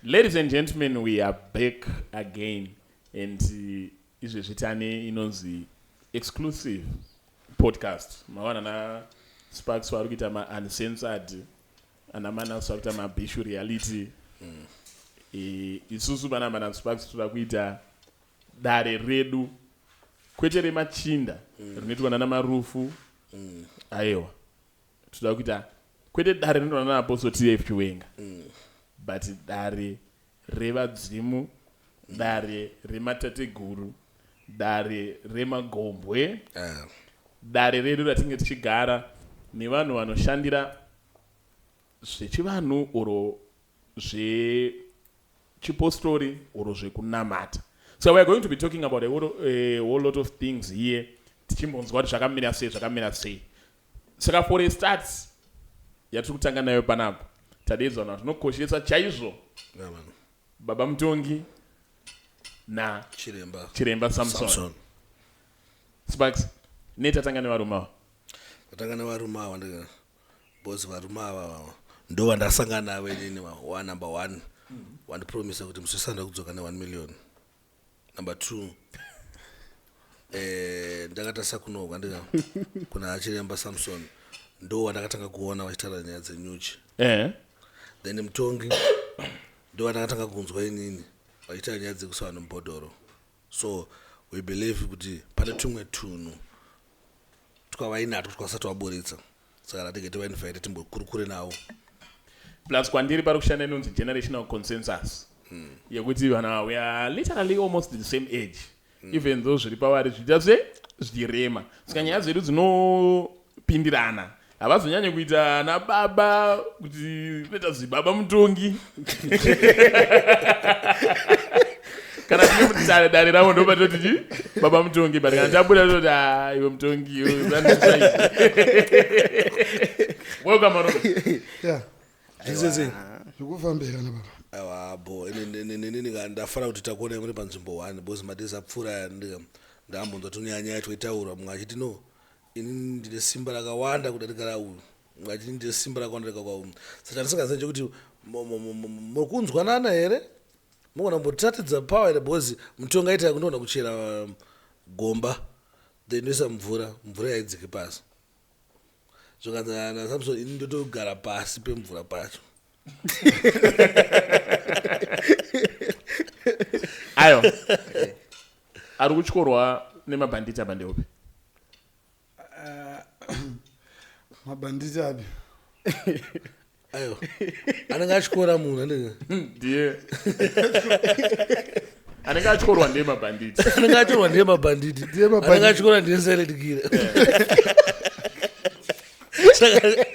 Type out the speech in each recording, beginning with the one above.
Ladies and gentlemen, we are back again and izvezvi tane inonzi exclusive podcast. Mawana na Sparks vari kuita ma uncensored, ana Manas vari kuita mabhishu reality. Isusu pana mana Sparks toda kuita dare redu kwete remachinda rinoitwa nana Marufu. Aiwa, toda kuita kwete dare rinoitwa nana Apostle TF Chiwenga, but dare revadzimu, dare rematateguru, dare remagombwe, dare redu ratinge tichigara nevanhu vanoshandira zvechivanhu oro zvechipostori oro zvekunamata. So we are going to be talking about a whole lot of things here, tichimbonzwa kuti zvakamira sei, zvakamira sei. Saka for a start yatiri kutanga nayo panapa, tadedzwa vanhu vatinokoshesa chaizvo, Yeah, man. Baba Mutongi na Chiremba. Chiremba Samson. Samson. Sparks, netatanga nevarume ava. Tatanga nevarume ava ndika because varume ava ndo vandasangana navo inini. Wa number one wandipromisa kuti musisanda kudzoka ne1 million. Number two, ndakatarisa kunokwa ndika kuna Chiremba Samson, ndo wandakatanga kuona vachitaura nyaya dzenyuchi. Then Mutongi ndo vandakatanga kunzwa inini vachitaura nyaya dzekuisa vanhu mubhodhoro. So we believe kuti pane tumwe tunhu twavainatwo twasati vaburitsa, saka ratinge tivainvite timbokurukure navo. Plus kwandiri pari kushanda inonzi generational consensus yekuti vanhu ava, we are literally almost the same age, even though zviri pavari zviita se zvichirema. Saka nyaya dzedu dzinopindirana, havazonyanyi kuita nababa kuti toita zibaba Mutongi. Kana tine dare ravo ndopatoti chi baba Mutongi, but kana tabuda toti, "Ah, iwe Mutongi, iwe, welcome, varume." Yeah. Zvisese. Zvikufambirana, baba. Aiwa, bo inini ndafara kuti takuonai muri panzvimbo one, because madays apfuura aya ndambonzwa tunyaya twaitaurwa, mumwe achiti, "No, inini ndine simba rakawanda kudarika rauyu," mumwe achiti, "Ndine simba rakawanda kudarika kwauyu." Saka chandisingazivi chekuti muri kunzwanana here, mugona kumbotiratidza power here? Because Mutongi aita kundoona kuchera gomba, then noisa mvura, mvura yaidzike pasi. Zvikanzi naSamson, "Ini ndotogara pasi pemvura pacho." Ayo ari kutyorwa nemabhanditi apa ndeupi? Mabhanditi api? Aiwa, anenge atyora munhu anenge Ndiye anenge atyorwa ndiye mabhanditi. Anenge atyorwa ndiye mabhanditi. Ndiye mabhanditi. Anenge atyora ndiye silent killer. Saka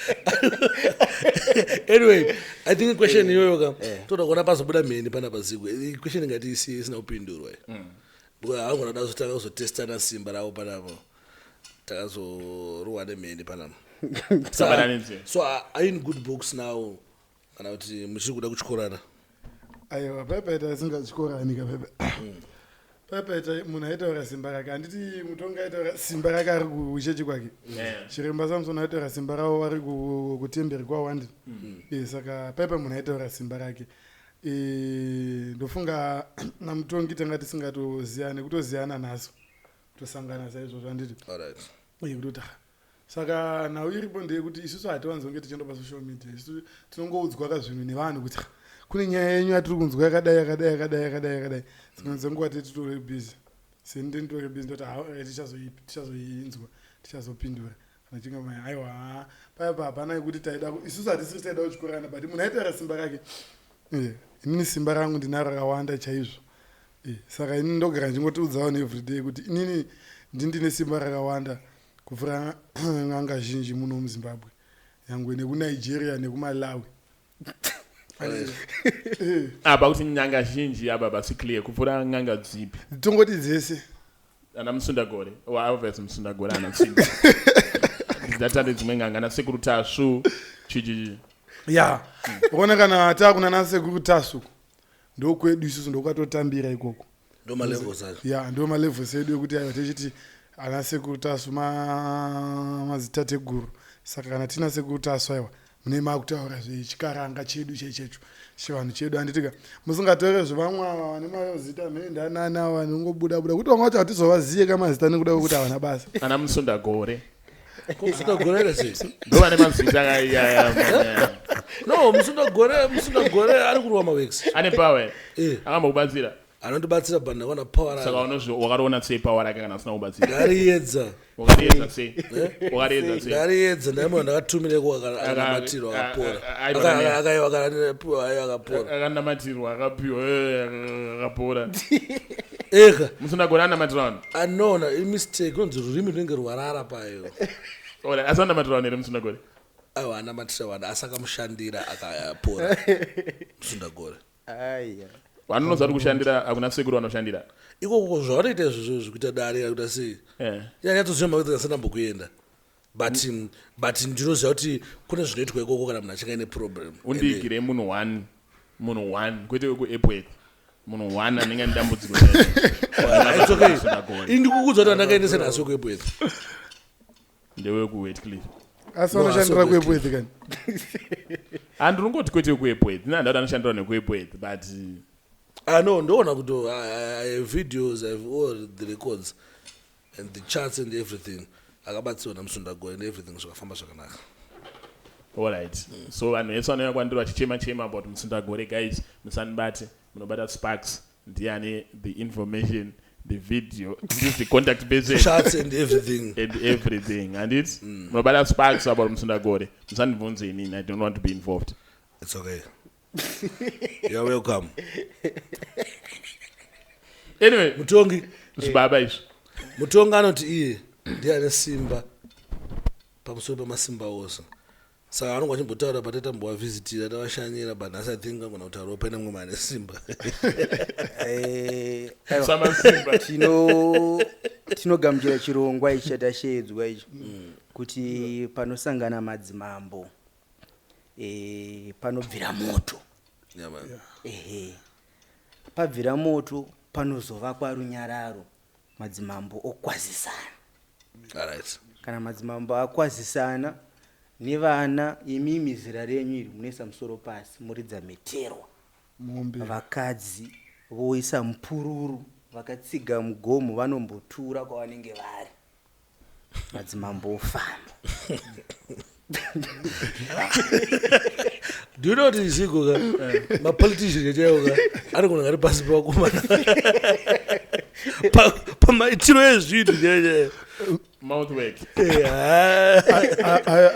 anyway, I think question iyoyo ka toda kuona pazobuda mheni pana pazigwe. Question ingati isina kupindurwa iyi, because havangona kuda kuzotanga kuzotestana simba ravo panapa, takazorohwa nemheni panapa. Sabatanidze. So are you in good books now, kana kuti muchiri kuda kutyorana? Aiwa, paipaita asingatyorani ka. Paipaita munhu aitaura simba rake, handiti? Mutongi aitaura simba rake ari kuchechi kwake. Chiremba Samson aitaura simba ravo vari kutemberi kwavo, handiti? Saka paipa munhu aitaura simba rake. Ndofunga naMutongi tanga tisingatoziyane, kutoziyana nhasi kutosangana saizvozvo, handiti? Alright. Kutoti ah, saka nhau iripo ndeyekuti isusu hatiwanzonge tichienda pasocial media. Isusu tinongoudzwa ka zvinhu nevanhu kuti, "Ah, kune nyaya yenyu yatiri kunzwa yakadai, yakadai, yakadai, yakadai, yakadai." Dzimwe dzenguva tee titori busy, seni nditori busy, ndoti, "Ah, tichazoinzwa, tichazopindura kana chinge mai." Aiwa, ah, paipa hapana yekuti taida isusu hatisiri taida kutyorana, but munhu aitaura simba rake. Inini simba rangu ndinaro rakawanda chaizvo. Saka inini ndogara ndichingotiudza vanhu everyday kuti inini ndine simba rakawanda kupfuura n'anga zhinji muno muZimbabwe, nyangwe nekuNigeria nekuMalawi. Apa kuti n'anga zhinji apa pasi clear, kupfuura n'anga dzipi? Tongoti dzese. Ana Musundagore, obvious Musundagore, ana Simba, dzatande dzimwe n'anga, ana Sekuru Tasvu, chichichi. Ya, ukaona kana taakuna naSekuru Tasvu, ndokwedu isusu, ndokwatotambira ikoko. Ndo malevels acho. Ya, ndo malevels edu ekuti aiwa, tichiti ana Sekuru Tasvu mazitateguru. Saka kana tina Sekuru Tasvu, aiwa. Mune makutaura zvechikaranga chedu chechecho, chivanhu chedu, handitika? Musingatore zvevamwe ava vane mazita mhendanana, vanongobuda buda kuti vamwe vacho hatizovaziye kamazita nekuda kwekuti havana basa. Ana Musundagore. Musundagore here sei? Ndo vane mazita akaiya. No, Musundagore, Musundagore ari kurwa maweeks. Ane power? Eh. Akambokubatsira? Anondibatsira, but ndakaona power Saka rake. Wakariona sei power rake kana asina kubatsira? Ndariedza. Wakariedza sei? Wakariedza sei? Ndariedza, ndaimona ndakatumireko, akanamatirwa, akapora. Akapora. Akanamatirwa, akapiwa, akapora. Ega. Musundagore anamatira vanhu? Anona imistake unonzi rurimi runenge rwarara payo. Alright, asi anamatira vanhu here Musundagore? Aiwa, anamatira vanhu, asi akamushandira akapora Musundagore. Aya. Vanonoziva kuti kushandira hakuna sekuru vanoshandira. Ikoko zvavanoita izvozvo zvekuita dare, kuita sei, nyanyatsoziva makuti asina but ndinoziva kuti kune zvinoitwa ikoko kana munhu achinge aine problem. Undiigire munhu one, munhu one, kwete wekuEpworth, munhu one anenge ane dambudziko. It's okay. Ini ndikukudza kuti andakaendesa nhasi wekuEpworth. NdewekuWetcliff. Asi No, vanoshandira asi kuEpworth kani? Handinongoti kwete wekuEpworth, ina handauti anoshandira nekuEpworth, but Ah, no, ndoona kuti I have videos, I have all the records and the charts and everything. Akabatsirwa naMusundagore and everything zvakafamba zvakanaka. Alright, so vanhu vese vanouya kwandiri vachichema chema about Musundagore, guys, musandibate, munobata Sparks. Ndiane the information, the video, this is the contact person. Charts and everything. And everything, handiti? Munobata Sparks about Musundagore, musandibvunze inini, I don't want to be involved. It's okay, you're welcome. Anyway. Mutongi. Zvibaba izvi. Mutongi anoti iye ndiye ane simba pamusoro pemasimba ose, saka anonge achimbotaura patatambovavhizitira, tavashanyira, but nhasi I think angona kutaurawo paine mumwe ane simba. Aiwa. Samasimba. Tinogamuchira chirongwa ichi chatashedzwa ichi kuti panosangana madzimambo, panobvira moto. Yeah, man. Ehe, pabvira moto panozovakwa runyararo, madzimambo okwazisana. All right. Kana madzimambo akwazisana nevana, imimi zera renyu iri munoisa musoro pasi, muridza mheterwa. Mombe. Vakadzi voisa mupururu, vakatsiga mugomo, vanombotura kwavanenge vari, madzimambo ofamba. Do you know kuti iziko ka mapolitician chaiwo ka anogona ngari pasi pevakomana pamaitiro ezvinhu chaiyo? Mouthwork.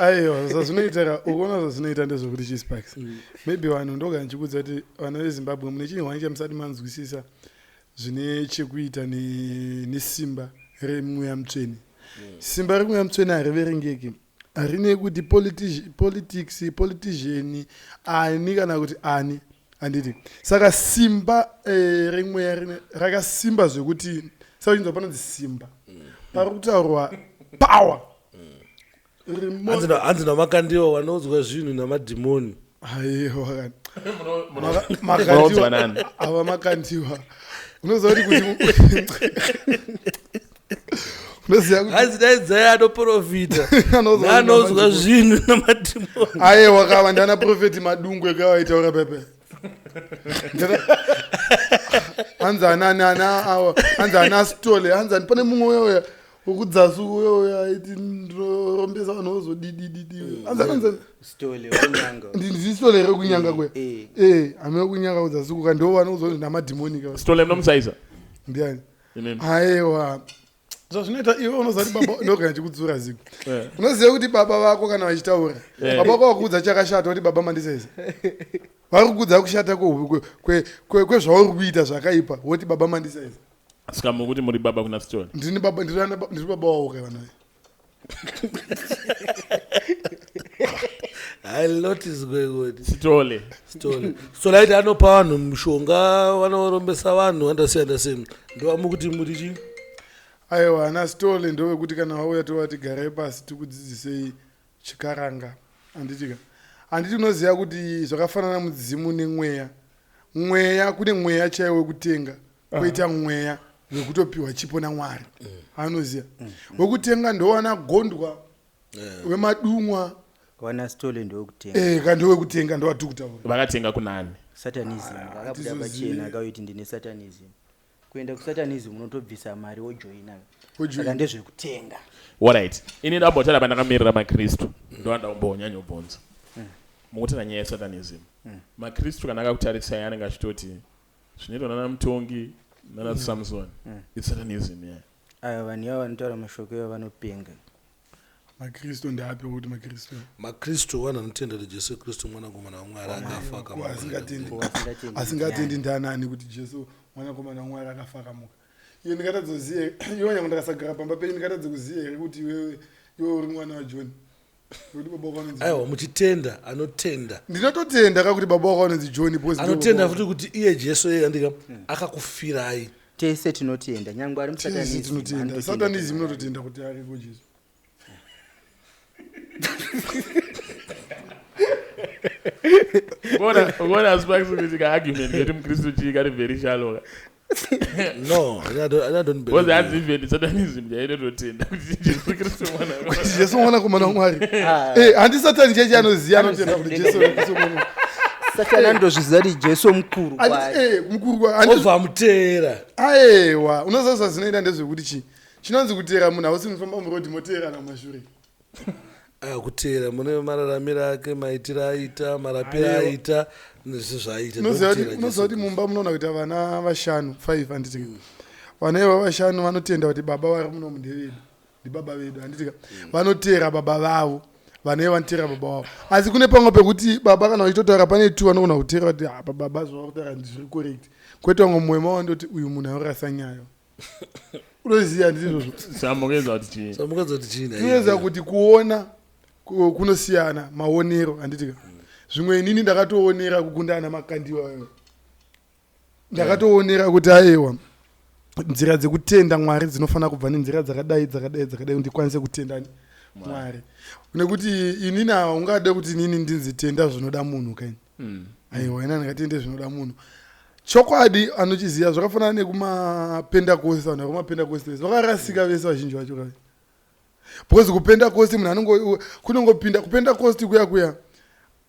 Aiwa, zvazvinoita, ukuona zvazvinoita ndezvekuti chiSparks, maybe vanhu ndoga ndichikudza kuti vana veZimbabwe mune chinhu wani chamusati manzwisisa zvine chekuita nesimba remweya mutsvene. Simba remweya mutsvene hariverengeki, harinei kuti politics, politician ani kana kuti ani, handiti? Saka simba remweya rakasimba zvekuti saka uchinzwa panonzi simba, pari kutaurwa power. Hanzi naMakandiwa vanoudzwa zvinhu namadhimoni. Aiwa. Munoudzwa nani? Ava Makandiwa, unoziva kuti unoziva kuti Hanzi daidzai anoprofita Anoudzwa naanoudzwa namadhimoni. zvinhu namadhimoni. Aiwa, kava ndana Prophet Madungwe kavaitaura pepe. Hanzi anani ana awa, hanzi ana Stole, hanzi ani, pane mumwe uyoya wekudzasi uyoya aiti ndorombesa vanhu vozodidididi, hanzi anonzi Stole wekunyanga. NdiStole here kunyanga kwe? Eh. Eh, ame kunyanga kudzasi kuka ndo vanozonzi namadhimoni ka. Stole munomusaisa? Ndiani? Imimi. Aiwa, zvazvinoita, iwe unoziva kuti baba, ndogana chikudzura ziko, unoziva kuti baba vako kana vachitaura, baba vako vakuudza chakashata, kuti baba mandisese, vari kukudza kushata kwezvauri kuita zvakaipa, woti baba mandisese. Saka mukuti muri baba kuna Stole? Ndini baba, ndiri baba wavo ke vana. A lot is going on. Stole. Stole, Stole aiti anopa vanhu mushonga, vanorombesa vanhu, andasiyana siyana, ndovamukuti muri chi? Aiwa, ana Stole ndovekuti kana vauya tovati garai pasi tikudzidzisei chikaranga, handitika? Handiti unoziva kuti zvakafanana mudzimu nemweya? Mweya, kune mweya chaiwo wekutenga, kwoita mweya wekutopiwa chipo naMwari. Anoziva wekutenga ndowana Gondwa, wemadumwa. Wana stole ndewekutenga. Eh, ka ndewekutenga, ndowatiri kutaura. Vakatenga kunani? Satanism vakabuda Hatizozivi. pachena akaiti ndine satanism. Kuenda kusatanism unotobvisa mari wojoina. Wojoina. Saka ndezvekutenga. Alright, ini ndambotaura pandakamirira makristu, ndowandambonyanyobvunza mukutaura nyaya yesatanism. Makristu kana akakutarisai anenge achitoti zvinoitwa nana mutongi nana Samson isatanism, yeah. Aya vanhu ivava vanotaura mashoko ivava vanopenga. Makristu ndeapi kuti makristu? Makristu vanhu anotenda kuti Jesu Kristu mwanakomana waMwari akafa. Ko Akamuka. asingatendi? Ko asingatendi? Asingatendi ndianani kuti Jesu mwanakomana waMwari akafa akamuka? Iwe ndingatadzoziva, iwe nyange ndakasagara pamba penyu, ndingatadze kuziva here kuti iwewe uri mwana waJohn, nekuti baba wako anonzi Aiwa, muchitenda anotenda. Ndinototenda ka kuti baba wako anonzi John because ndiwo Anotenda baba futi kuti iye Jesu iye andika akakufirai. Tese tinotenda, nyangwe ari wako. Tese musatanism tinotenda. anototenda. Satanism inototenda kuti ariko Jesu. Ukaona Sparks kuti kaargument keti mukristu chii kari very shallow ka. No, I don't Because believe. hanzi even satanism chainototenda kuti Jesu Kristu mwana. Kuti Jesu mwanakomana waMwari. Ah. Eh, handi Satani cheche anoziva, anotenda kuti Jesu Kristu mwana. Satani anotozviziva kuti Jesu mukuru Handiti- kwaari. eh, mukuru handiti- Obva amuteera. Aiwa, unoziva zvazvinoita ndezvekuti chii chinonzi kuteera munhu? Hausi mufamba murodhi moteerana mumashure. Aiwa, kuteera mune mararamiro ake, maitiro aita, marapiro Aiwa. aita nezvi zvaaita. Unoziva kuti ndokuteera unoziva kuti Jesu. mumba munoona kuita vana vashanu, five, handitika? Vana ivavo vashanu vanotenda kuti baba vari munomu ndevedu, ndibaba vedu, handitika? Vanoteera baba vavo. Vana ivo vanoteera baba vavo, asi kune pamwe pekuti baba kana vachitotaura pane tu vanogona kuteera kuti apa baba zvavari kutaura ndizviri correct, kwete vamwe mumwe mavo ndoti uyu munhu anorasa nyaya. Unoziva, handiti izvozvo? Samukuedza kuti chii? Saka mukadzi kuti chii nhai? Tinoedza kuti kuona kunosiyana maonero, handitika? Zvimwe inini ndakatoonera kukunda ana Makandiwa ayo. Ndakatoonera kuti aiwa, nzira dzekutenda Mwari dzinofanira kubva nenzira dzakadai, dzakadai, dzakadai, kuti ndikwanise kutenda Mwari. Nekuti inini haungade kuti inini ndinzi tenda zvinoda munhu kaini. Aiwa, ina ndingatende zvinoda munhu? Chokwadi anochiziva. Zvakafanana nekumapendakosti. Vanhu vekumapendakosti vese vakarasika vese, vazhinji vacho kai, because kupendakosti munhu anongo kunongopinda kupendakosti kuya kuya.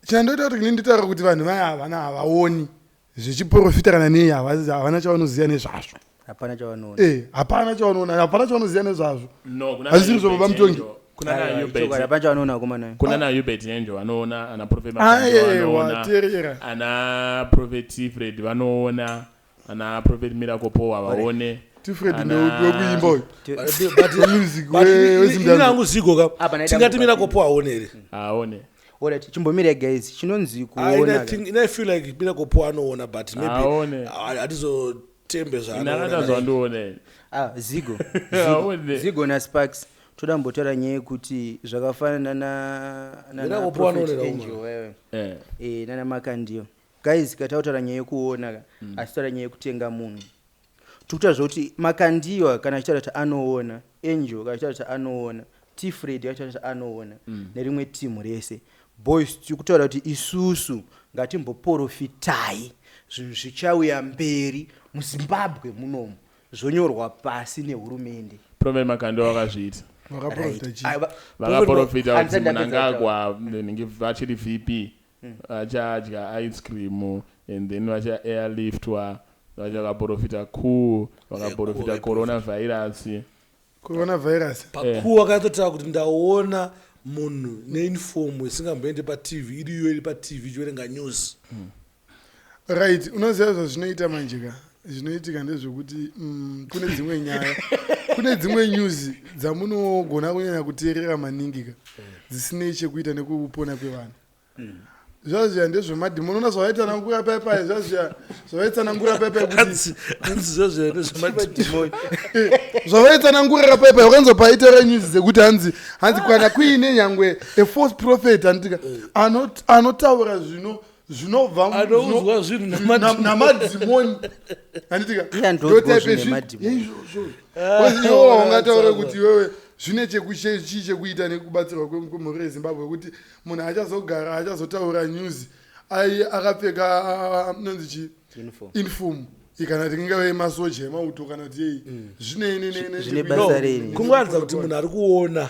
Chandoita kuti ini nditaura kuti vanhu vaya havana, havaoni zvechiprofita kana nei, havana chavanoziva nezvazvo. Hapana chavanoona. Eh, hapana chavanoona, hapana chavanoziva nezvazvo. No, kuna Hazvisiri zvobaba Hubert Mutongi. Angel. Kuna na Aiwa, Hubert- chokwadi, hapana chavanoona akomana. Kuna na Hubert Angel vanoona, ana Prophet Makandiwa Aiwa, vanoona, teerera. ana Prophet Fred vanoona, ana Prophet Miracle Paul havaone. Tifred Ana- wekuimba uyu. Music weZimbabwe. Ini hangu zigo ka Apa naita tingati mukati. Miracle aone here? Aone. Alright, chimbomira guys, chinonzi I kuona ka. think I feel like Miracle Paul anoona, but maybe Aone. hatizotembe Inakatazwa zvaanoona. ndione. Ah, Zigo. Aone. Zigo naSparks, toda mbotaura nyaya yekuti zvakafanana na Miracle Paul Prophet anoonera Angel umwe. wewe. Eh. Eh, nana Makandiyo guys, katautaura nyaya yekuona ka, asi taura nyaya yekutenga munhu. Tikutaura zvokuti Makandiwa kana achitaura kuti anoona, Angel kana achitaura kuti anoona, Tfred achitaura kuti anoona, nerimwe timu rese boys, tiri kutaura kuti isusu ngatimboprofitai zvinhu zvichauya mberi muZimbabwe munomu, zvonyorwa pasi nehurumende. Prophet Makandiwa vakazviita. Vakaprofita Right. chii? Ah, Vakaprofita kuti Handisati ndapedza. Mnangagwa nenge vachiri VP vachadya ice cream and then vacha airliftwa. Vachakaprofita coup, vakaprofita coup. Coronavirus. Coronavirus. Pakuwa akatotaura kuti ndaona munhu neuniform isingamboende paTV, iriyo iri paTV ichiverenga news. Right, unoziva zvazvinoita manje ka? Zvinoitika ndezvekuti kune dzimwe nyaya, kune dzimwe news dzamunogona kunyanya kuteerera maningi ka, dzisinei chekuita nekupona kwevanhu. Zvazviya ndezvemadhimoni. Unoona zvavaitsanangura paipai, zvazviya zvavaitsanangura paipai kuti Hanzi zvozvo nezvemadhimoni. Zvavaitsanangurira paipai, wakanzwa paitaura news dzekuti hanzi kana kuine nyangwe a false prophet, handitika, anotaura zvino zvinobva Anoudzwa zvinhu namadhimoni. Namadhimoni, handitika? Iye anoudzwa Ndotype zvinhu nemadhimoni. Izvozvo. Because iwewe ungataura kuti iwewe zvine chii chekuita nekubatsirwa kwemhuri yeZimbabwe, kuti munhu achazogara achazotaura news ai akapfeka nonzi chii? Uniform. Uniform. Kana tingave masoja emauto kana kuti yei, zvinei Zvine basa rei? Kungoratidza kuti munhu ari kuona.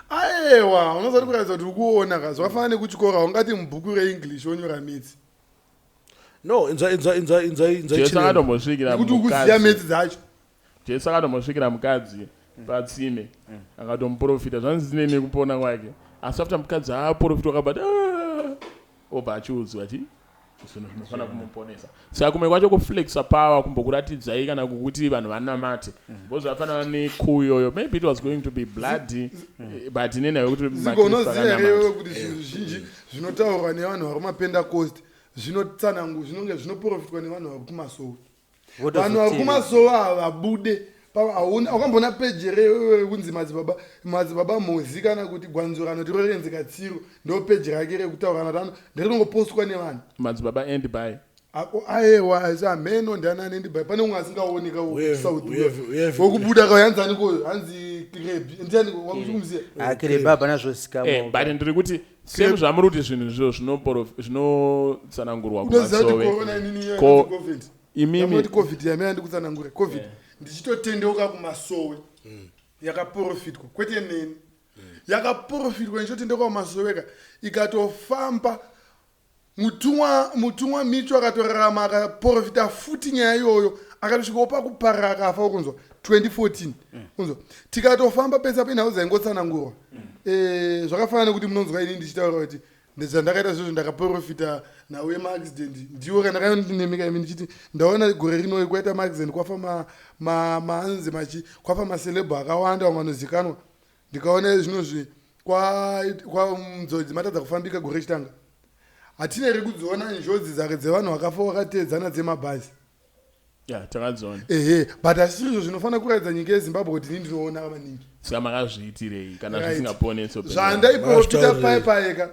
Aewa, unozati kuratidza kuti ukuona ka, zvakafanana nekuchikoro, haungati mubhuku reEnglish wonyora maths. No, inzwa, inzwa, inzwa, inzwa, inzwa. Jesu Chiremba. akatombosvikira Nekuti ukuziva mukadzi. maths dzacho. Jesu akatombosvikira mukadzi patsime, akatomuprofita zvanzi zine nekupona kwake, asi after mukadzi aprofitwa akabata, obva achiudzwa chi zvinhu zvinofanira kumuponesa. Saka kumwe kwacho kuflexa power, kumbokuratidzai kana kukuti vanhu vanamate, because zvafanana nekuyoyo, maybe it was going to be bloody, but nenyaya yekuti Ziko, maKristu unoziva here akanamata. iwewe kuti zvinhu zvizhinji zvinotaurwa nevanhu vari kumapendacost zvinotsanangu zvinonge zvinoprofitwa nevanhu vari kumasowe? Vanhu vari kumasowe havabude. Wakambona peji rekunzi Madzibaba Mozi kana kuti Gwanzurano Tirorenzi Katsiro? Ndo peji rake rekutaura natano, nderinongopostwa nevanhu. Madzibaba and by Aewa, asi hameno ndianani ndibai, pane umwe asingaoneka. South wekubuda kayanzani ko, hanzi Krebi, ndiani wakumuziya? Akireba hapana zvozikamwa. But ndiri kuti same zvamuri kuti zvinhu izvo zvinotsanangurwa Unoziva kuti kumasowe. corona inini Ko COVID imimi yamoti COVID yamira ndikutsanangura COVID ndichitotendeuka kumasowe, yakaprofitwa kwete neni, yakaprofitwa ndichitotendeuka kumasowe ka, ikatofamba. Mutumwa Micho akatorarama akaprofita futi nyaya iyoyo, akatosvikawo pakuparara akafa, ukunzwa, 2014, unzwa, tikatofamba pese penhau dzaingotsanangurwa. Zvakafanana nekuti munonzwa ini ndichitaura kuti zvandakaita zvozvo, ndakaprofita nhau yemaaccident, ndiwo kana ndakandinемika imi ndichiti ndaona gore rino kwaita maaccident, kwafa maanzi machi, kwafa maceleb akawanda vamwe vanozikanwa. Ndikaona zvinozvi kwa nzodzi matadza kufambika gore rechitanga, hatina here kudziona njodzi dzake dzevanhu vakafa vakateedzana dzemabhazi? Ya, takadziona. Ehe, but asirizvo zvinofanira kuratidza nyika yeZimbabwe kuti ini ndinoona maningi. Saka makazviitirei kana Right. zvisingaponesi upenyu? Zvandaiprofita Makazvitaurira. pai paeka,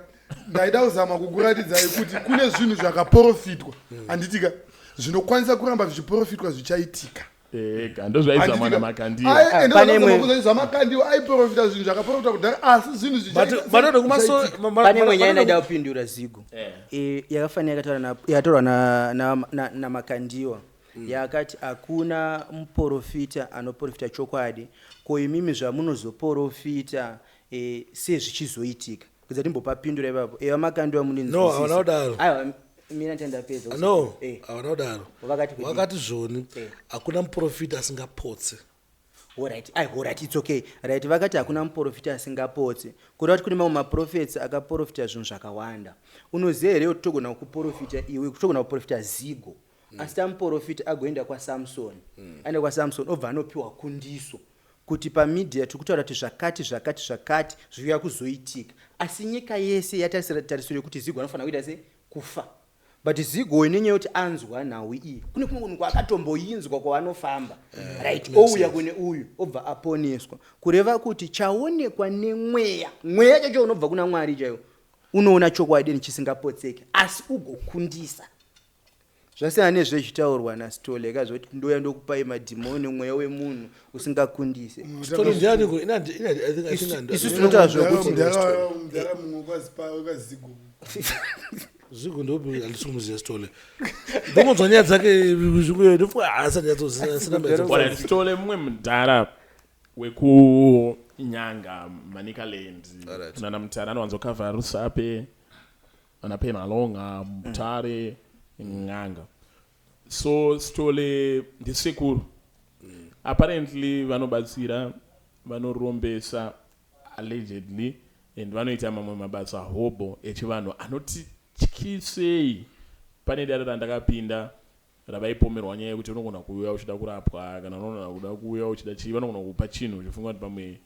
ndaida kuzama kukuratidzai kuti kune zvinhu zvakaprofitwa, handitika, zvinokwanisa kuramba zvichiprofitwa zvichaitika. Ega, ndozvaizamwa Handitika? naMakandiwa. Ai, ende Pane zvamakandiwa aiprofita zvinhu zvakaprofitwa kudhara, asi zvinhu But kumasowe zvichaitika. Pane imwe nyaya ndaida kupindura, Zigo. Yakafanira yakataurwa naMakandiwa, yakati hakuna muprofita anoprofita chokwadi. Ko imimi zvamunozoprofita sezvichizoitika, kudza timbopapindura ipapo. Eva Makandiwa. No, havana kudaro. Aiwa, mina ndandapedza. No, havana kudaro. Vakati kudii? Vakati zvoni hakuna muprofita asingapotse. Alright, ai, alright, it's okay, right. Vakati hakuna muprofita asingapotse, kureva kuti kune mamwe maprofets akaprofita zvinhu zvakawanda. Unoziva here kuti togona kuprofita iwe, togona kuprofita Zigo, asi tamuprofita agoenda kwaSamson, aenda kwaSamson obva anopiwa kundiso kuti pamedia tiri kutaura kuti zvakati zvakati zvakati zviuya kuzoitika, asi nyika yese yatarisira tarisiro yekuti Zigo anofanira kuita se kufa. But Zigo nenyaya yekuti anzwa nhau iyi kune kumwe kunhu kwaakatomboinzwa kwavanofamba, right, ouya kune uyu obva aponeswa, kureva kuti chaonekwa nemweya, mweya chacho unobva kuna Mwari chaiwo, unoona chokwadi nechisingapotseki, asi ugokundisa. Zvasiyana nezvezvitaurwa naStole kazvoti ndoya ndokupai madhimoni, mweya wemunhu usingakundise. Story ndianiko? I think Isusu tinotaura zvokuti Mudhara mumwe wekaZigo. Zigo ndopi? Handisi kumuziva Stole, ndongonzwa nyaya dzake zvimwe, ndofunga haasanyatsosinaa. Alright, Stole mumwe mudhara wekuNyanga, Manicaland, nana Mutare, anowanzokavha Rusape, ana Penhalonga, Mutare, N'anga. So Stole ndisekuru, apparently vanobatsira, vanorombesa allegedly, and vanoita mamwe mabasa hobo echivanhu anoti tyisei. Pane dare randakapinda ravaipomerwa nyaya yekuti unogona kuuya uchida kurapwa kana unogona kuda kuuya uchida chii, vanogona kupa chinhu uchifunga kuti pamwe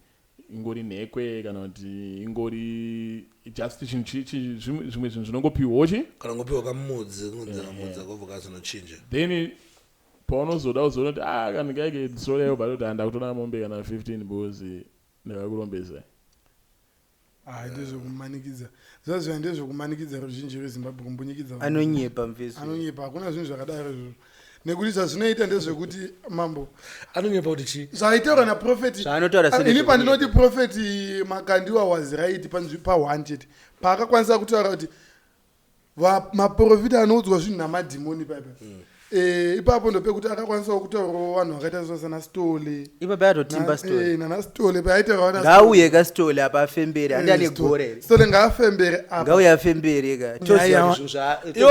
ingori nhekwe kana kuti ingori just chinhu zvimwe zvinhu zvinongopiwawo chi. Kana ngopiwa kamudzi, kunzi kamudzi akobva kazonochinja. Then paunozoda kuzoona kuti ah, kanhu kaike sore, ubva toti handa kutora mombe kana 15 because ndakakurombesa. Hai, ndezvekumanikidza zvazviya, ndezvekumanikidza ruzhinji rweZimbabwe, kumbunyikidza vanhu. Anonyepa mveso. Anonyepa, hakuna zvinhu zvakadaro izvozvo, nekuti zvazvinoita ndezvekuti mambo Anonyepa kuti chii? Zvaitaurwa naprofeti Zvaanotaura Ah, ini sendezvekunyepa. pandinoti Prophet Makandiwa was right pa1 chete, paakakwanisa kutaura kuti maprofita anoudzwa zvinhu namadhimoni paipa. Ipapo ndopekuti akakwanisawo kutaurawo vanhu vakaita sana Stole. Ipapo yatotimba Stole. Nana Stole paaitaura vana Ngauye kaStole apa afembere, handi ane gore here? Stole ngaafembere apa. Ngauye afembere ka, toziva kuti zvinhu Ivo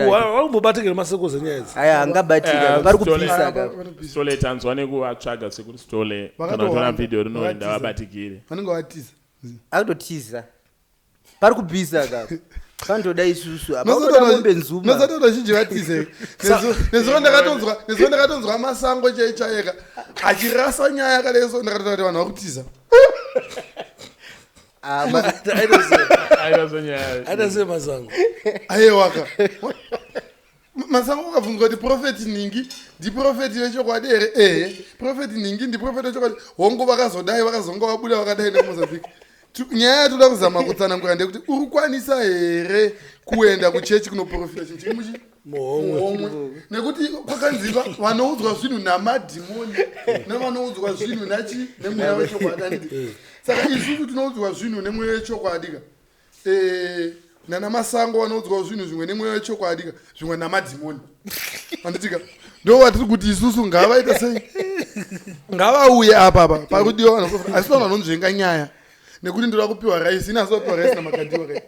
varimbobatikira maseko zenyaya idzi. Aya angabatika, vari kupisa ka. Stole tanzwa nekuvatsvaga sekuri Stole kana Vakatowanda, kutora vhidhiyo rinori vakatiza. ndavabatikire. Vanenge vatiza. Akutotiza, pari kupisa ka, panotoda isusu apa unoda mombe nzuma. Nosati vazhinji vatize. Nezuro ndakatonzwa masango chaichaeka achirasa nyaya yakadai so, ndakatoona kuti vanhu vakutiza. Ah, Aiwa zonyaya. Aita sei masango? Aiwaka, masango ukabvunzwa kuti profeti ningi ndiprofeti vechokwadi here, ehe, profeti ningi ndiprofeti vechokwadi, hongu vakazodai, vakazonga vabuda vakadai neMozambique. Nyaya yatoda kuzama kutsanangura ndeyekuti uri kukwanisa here kuenda kuchechi kunoprofita chinhu chiri muchi Muhomwe. muhomwe, nekuti kwakanzi vanoudzwa zvinhu namadhimoni nevanoudzwa zvinhu nachi nemweya wechokwadi, handiti? Saka isusu tinoudzwa zvinhu nemweya wechokwadi ka. Nana masango vanoudzwa zvinhu zvimwe nemweya wechokwadi ka, zvimwe namadhimoni, handitika? Ndo vatiri kuti isusu ngavaita sei, ngavauye apa apa pakudiwa vanhu, asi vanhu vanonzvenga nyaya nekuti ndoda kupiwa raisi. Ini asida kupiwa raisi naMakandiwa kai.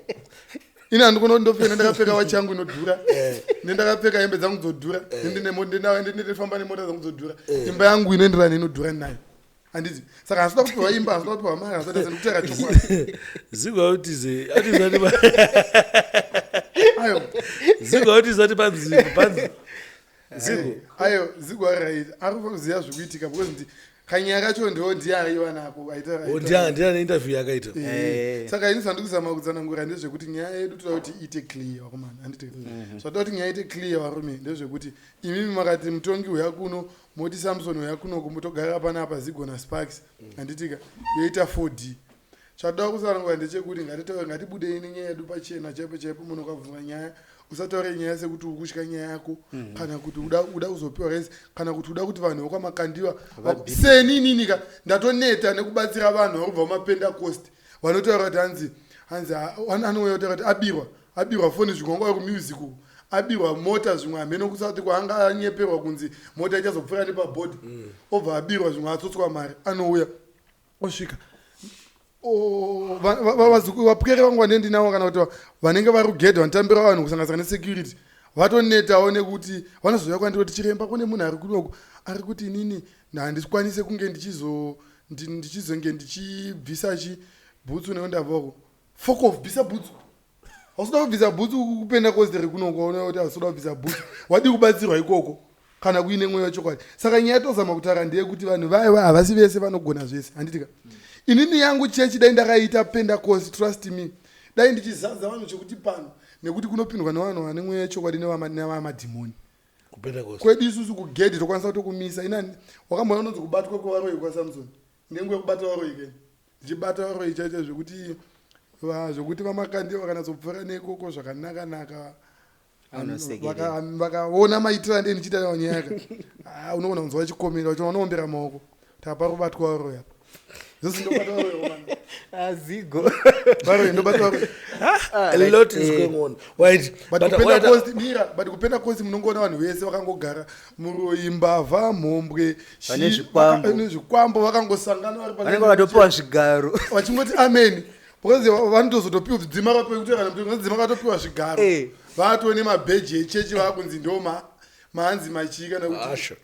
Ini handikona kuti ndopfeka, ndakapfeka wachi yangu inodhura, nendakapfeka hembe dzangu dzodhura, ndendifamba nemota dzangu dzodhura, imba yangu inoenderana neinodhura nayo, handiti? Saka hasida kupiwa imba, hasida kupiwa mari, hasida ndikutaura chokwadi. Zigo autize atizati Ayo. Zigo autizati panzvimbo panzi Zigo. Ayo, Zigo ari ari kuziva zvikuitika because ndi kanyaya kacho ndo ndiye aiva nako aita. Oh, ndiani neinterview yakaita. Saka ini zvandiri kuzama kutsanangura ndezvekuti nyaya yedu toda kuti iite clear, vakomana, handiti? Zvatoda kuti nyaya iite clear, varume, ndezvekuti imimi makati mutongi uya kuno, moti Samson uya kunoku, mutogara panapa Zigo naSparks, handitika? Yoita 4D. Chatoda kutsanangura ndechekuti ngatitaure, ngatibudei nenyaya yedu pachena chaipo chaipo. Munhu ukabvunza nyaya, usataure nyaya sekuti uri kutya nyaya yako, kana kuti uda kuzopiwa raisi, kana kuti uda kuti vanhu vekwaMakandiwa seni. Inini ka ndatoneta nekubatsira vanhu vari kubva kumapendacost vanotaura kuti hanzi anouya kutaura kuti abirwa foni, zvimwe wanga vari kumusic uku, abirwa mota, zvimwe hamene kusati kwaanga anyeperwa kunzi mota ichazopfuura nepabhodhi, obva abirwa, zvimwe atsotswa mari, anouya osvika. Vapwere vangu vanenge ndinavo kana kuti vanenge vari kugedha vanotambira vanhu kusanganisira nesecurity vatonetawo nekuti vanozouya kwandiri kuti, "Chiremba, kune munhu ari kunoku ari kuti inini handikwanise kunge ndichizonge ndichibvisa chi bhutsu neundabvako." Fuck off, bvisa bhutsu. Hausoda kubvisa bhutsu kupendacost rekunoko, waona kuti hausoda kubvisa bhutsu, wadii kubatsirwa ikoko kana kuine mweya wechokwadi? Saka nyaya tozama kutaura ndeyekuti vanhu vaiva havasi vese vanogona zvese, handitika? Inini yangu chechi dai ndakaita pendacost, trust me, dai ndichizadza vanhu chekuti pano, nekuti kunopindwa nevanhu vane mweya wechokwadi nevamadhimoni. KuPentecost. Kwedu isusu kugedhi tokwanisa kutokumisa. Inani wakamboona unonzi kubatwa kwevaroyi kwaSamson, ndenguva yekubata varoyi keni, ndichibata varoyi chaicho zvekuti vaMakandiwa vakanatsopfuura nekoko zvakanaka-naka. Anosekerera. Vakaona maitiro andee ndichiita nawo nyaya yaka, ah, unoona kunzwa vachikomera, vanoombera maoko kuti apa kubatwa varoyi apa. Zosi ndobata varoyi, vakomana. Azigo. Varoyi, ndobata varoyi. A lot is going on, right? But But kupentecost, mira, but kupentecost munongoona vanhu vese vakangogara, muroyi, mbavha, mhombwe, Vane zvikwambo. Nezvikwambo vakangosangana vari Vanenge vakatopiwa zvigaro. Vachingoti amen, because vanotozotopiwa dzima vape dzima, vakatopiwa zvigaro. Vatone mabheji echechi, vakunzi ndo maanzi machii kana kuti Asha.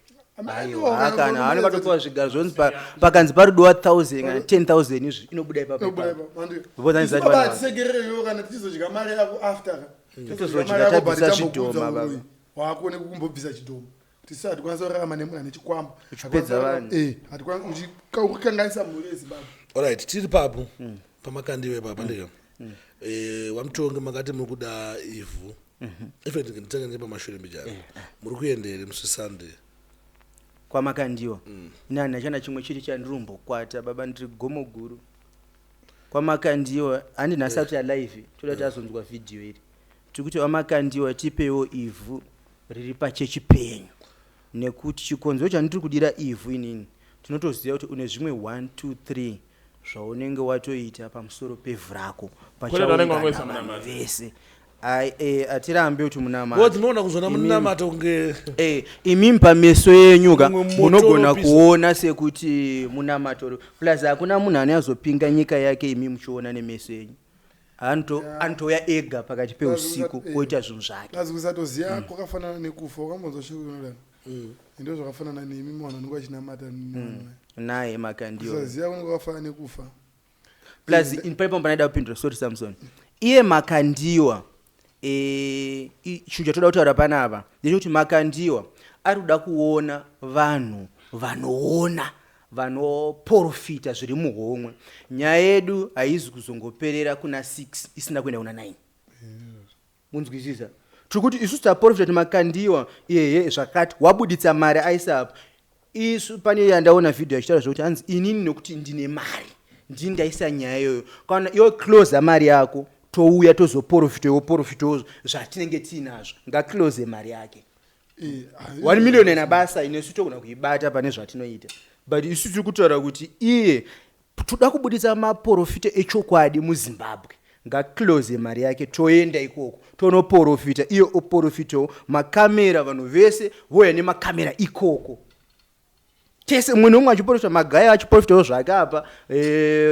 Aiwa, kana vanenge vatopiwa zvigaro, zvonzi pakanzi parudiwa 1000 kana 10,000 izvi inobuda ipapo ipapo. Because hanzi Baba, hatisekerereyo kana tichizodya mari yako after ka. Totozodya tabvisa zvidhoma, baba. Wakuone kukumbobvisa chidhoma kuti sisi hatikwanisa kurarama nemunhu ane chikwambo. Uchipedza vanhu. Hatikwanisa kukanganisa mhuri yeZimbabwe. Alright, tiri papo paMakandiwa ipapa ndika wamutongi makati muri kuda ivhu. In fact, nditanga nepamashure mbijana, muri kuenda here musi Sunday? KwaMakandiwa nani hachana chimwe chiri chandirumbokwata, baba, ndiri gomo guru kwaMakandiwa. Handi nhasi ati alive, toda kuti azonzwa vhidhiyo iri. Tiri kuti vaMakandiwa, tipewo ivhu riri pachechi penyu, nekuti chikonzero chandiri kudira ivhu inini, tinotoziva kuti une zvimwe 1 2 3 zvaunenge watoita pamusoro pevhu rako. Kune vanenge Pachaungana vangoisa vanhu munamato. vese. Ai, hatirambi kuti munamato. Because ndinoona kuzona munamato kunge Imimi pameso yenyu ka Mumwe moto munogona unopisa. kuona sekuti munamato, plus hakuna munhu anoyazopinga nyika yake imi muchiona nemeso enyu. Anotouya ega pakati peusiku oita zvinhu zvake. Azi kusatoziva kwakafanana nekufa. Wakambonzwa shoko rinodaro? Ndo zvakafanana nemi, munhu anenge achinamata nevanhu. Naye Makandiwa. Kusaziva kunenge kwakafanana nekufa. Plus paipo panaida kupindura, sorry Samson, iye Makandiwa, chinhu chatoda kutaura panapa ndechekuti Makandiwa ari kuda kuona vanhu vanoona, vanoprofita zviri muhomwe. Nyaya yedu haizi kuzongoperera kuna 6 isina kuenda kuna 9. Munzwisisa? Tiri kuti isusu taprofita kuti Makandiwa iyehe zvakati wabuditsa mari aisa apa. Isu pane yandaona vhidhiyo achitaura zvokuti hanzi inini nokuti ndine mari ndini ndaisa nyaya iyoyo. Kana iwe closa mari yako, touya tozoprofita, iwe profitawo zvatinenge tiinazvo. Ngaclose mari yake. 1 million ina basa, inesu togona kuibata pane zvatinoita, but isu tiri kutaura kuti iye toda kubuditsa maprofita echokwadi muZimbabwe. Ngaclose mari yake, toenda ikoko tonoprofita, iye oprofitawo, makamera, vanhu vese voya nemakamera ikoko, tese mumwe nomumwe achiprofita, Magaya achiprofitawo zvake apa,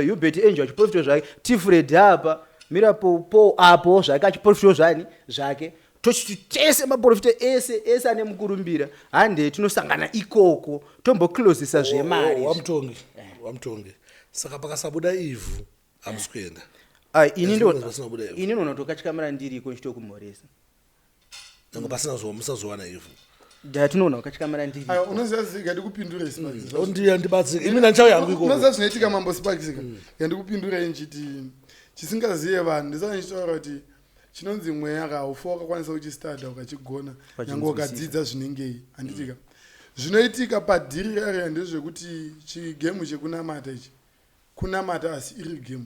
Hubert Angel achiprofitawo zvake, Tifred apa, Mirapo Paul apo zvake achiprofitawo zvani zvake, tochiti tese maprofita ese ese ane mukurumbira, hande tinosangana ikoko tomboclosisa zvemari. Wamutongi, wamutongi, saka pakasabuda ivhu hamusi kuenda? Ai, ini As long as pasina kubuda ivhu. Ini ndinoona kutokatyamarara ndiriko ndichitokumhoresa. Nyange pasina musazowana ivhu. Ndatinoona kukatyamarara ndiriko. Aiwa, unoziva ziga ndikupindure, Sparks. Ndibatsire imi, nandichauya hangu ikoko. Unoziva zvinoitika, Mambo Sparks ka, yandikupindurei nchiti chisingazive vanhu, ndisati ndichitaura kuti chinonzi mweya ka, haufa wakakwanisa kuchistada ukachigona nyange ukadzidza zvinengei, handitika? Zvinoitika padhiri rariya ndezvekuti chigemu chekunamata ichi kunamata, asi iri gemu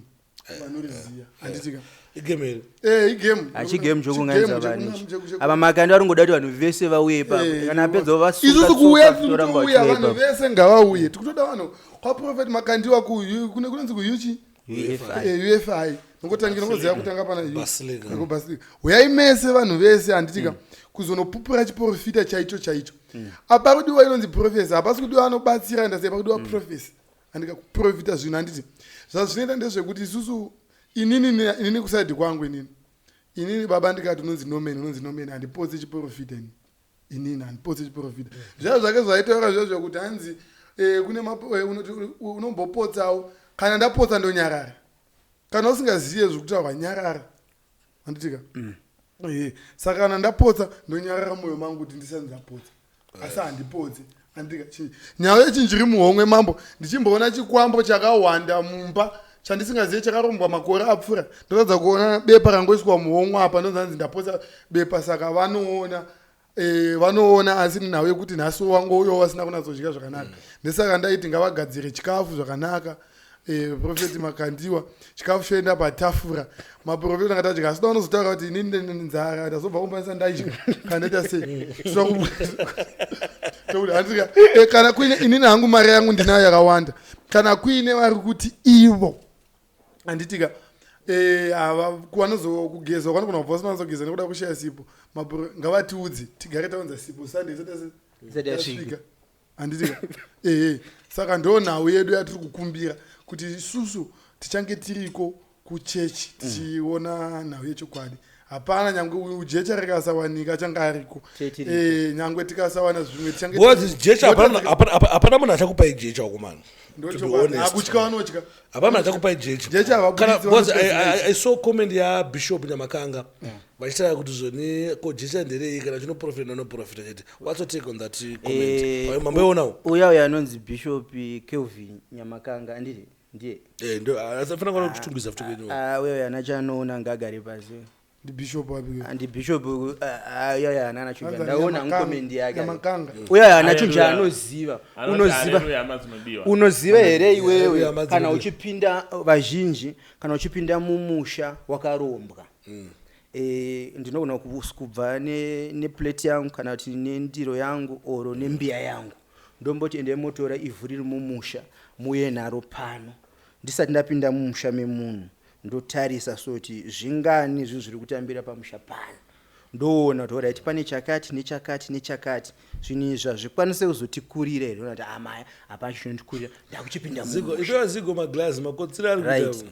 vanoriziya, handitika? Igame here? Igemu. Hachigemu chokunganidza vanhu ichi. Apa Makandi vari ngoda kuti vanhu vese vauye ipapo. Kana apedza vasunga Isusu kuuya tsoka, toramba tikuuya vachiuya vanhu ipapo. Vese ngavauye, tikutoda vanhu kwaProphet Makandiwa kune kunonzi kuyuchi. UFI. UFI nongotangira, nongoziva kutanga pana U. Basilica. Kubasilica. Uyai mese vanhu vese, handitika? Kuzonopupura chiprofita chaicho chaicho. Apa kudiwa inonzi prophecy, hapasi kudiwa anobatsira, ndasei pakudiwa prophecy, handika? Kuprofita zvinhu, handiti? Zvazvinoita ndezvekuti isusu, inini kuside kwangu, inini baba ndikati unonzi Norman, unonzi Norman, handipotsi chiprofita. Inini handipotsi chiprofita. Zvaiva zvake zvaitaura zviya zvekuti hanzi kune unombopotsawo. Kana ndapotsa ndonyarara. Kana usingaziye zvekutaurwa, nyarara, handitika? Saka kana ndapotsa ndonyarara mwoyo mangu kuti ndisati ndapotsa, asi handipotsi, handitika? Nyaya yechinjiri muhomwe, mambo, ndichimboona chikwambo chakawanda mumba chandisingazive chakarombwa makore apfuura, ndotadza kuona bepa rangoiswa muhomwe apa, ndonzanzi ndapotsa bepa. Saka vanoona, vanoona, asi nhau yekuti nhasi wangouyawo vasina kunatsodya zvakanaka. Ndesaka ndaiti ngavagadzire chikafu zvakanaka. Profeti Makandiwa, chikafu choenda patafura, maprofeti angatadya, asi unozotaura kuti inini ndine nzara, ndazobva kumbanisa ndaidya, kana ndaita sei. Tokuti handika, kana kuine inini hangu mari yangu ndinayo yakawanda, kana kuine vari kuti ivo, handitika, ava vanozokugeza, vanogona kubva vasina vanozogeza nekuda kushaya sipo, ngavatiudze tigare taunza sipo Sunday isati Isati yasvika. Yasvika, handitika? Ehe, saka ndo nhau yedu yatiri kukumbira kuti isusu tichange tiriko kuchechi tichiona nhau yechokwadi. Hapana nyangwe ujecha rikasawanika, achange ariko. Chechi iriko. Nyangwe tikasawana zvimwe, tichange Because jecha hapana munhu achakupai jecha wakomana, to be honest. Hakutya vanotya. Hapana munhu achakupai jecha. Jecha havabudisi, Kana because vanotya. I saw comment yaBishop Nyamakanga vachitaura kuti zvoni ko jecha nderei kana chinoprofita nanoprofita chete. What's your take on that comment? Mamboionawo? Uya anonzi Bishop Kelvin Nyamakanga, anditi ndiye? Ndo afanira kuona kuchitungwiza futi kwenyu. Ah, uya ana chanoona ngagare pasi. Ndibishop wapi? Andi bishop uya uya ana chinja Hanzi ndaona Nyamakanga. comment yake. Nyamakanga. Uya ana chinja Hallelujah. anoziva. Anoti Unoziva. haleluya, hama dzinodiwa. Unoziva here Haleluya, iwewe, hama kana dzinodiwa. uchipinda vazhinji, kana uchipinda mumusha wakarombwa, ndinogona kubva neplate yangu kana kuti nendiro yangu oro nembiya yangu, ndomboti endai motora ivhu riri mumusha muuye naro pano. Ndisati ndapinda mumusha memunhu, Ndotarisa so kuti zvingani zvinhu zviri kutambira pamusha pano. Ndoona kuti alright, pane chakati nechakati nechakati, zvinhu izvi hazvikwanise kuzotikurira here? Kuti amaya, hapana chinondikurira, ndakuchipinda. Zigo, ipewa Zigo maglazi, makotsiro ari Right. kuita.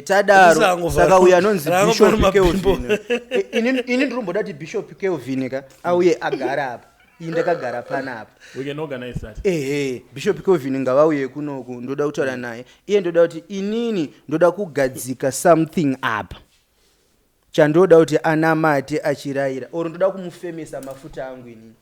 Tadaro. Saka uyu anonzi Rangofara Bishop mapimbo. Kelvin. Ini ndirimboda kuti Bishop Kelvin ka auye agara apa, ini ndakagara panapa. We can organize that. Ehe, Bishop Kelvin ngavauye kunoku, ndoda kutaura naye iye. Ndoda kuti inini ndoda kugadzika something apa chandoda kuti anamate achirayira, or ndoda kumufemesa mafuta angu inini.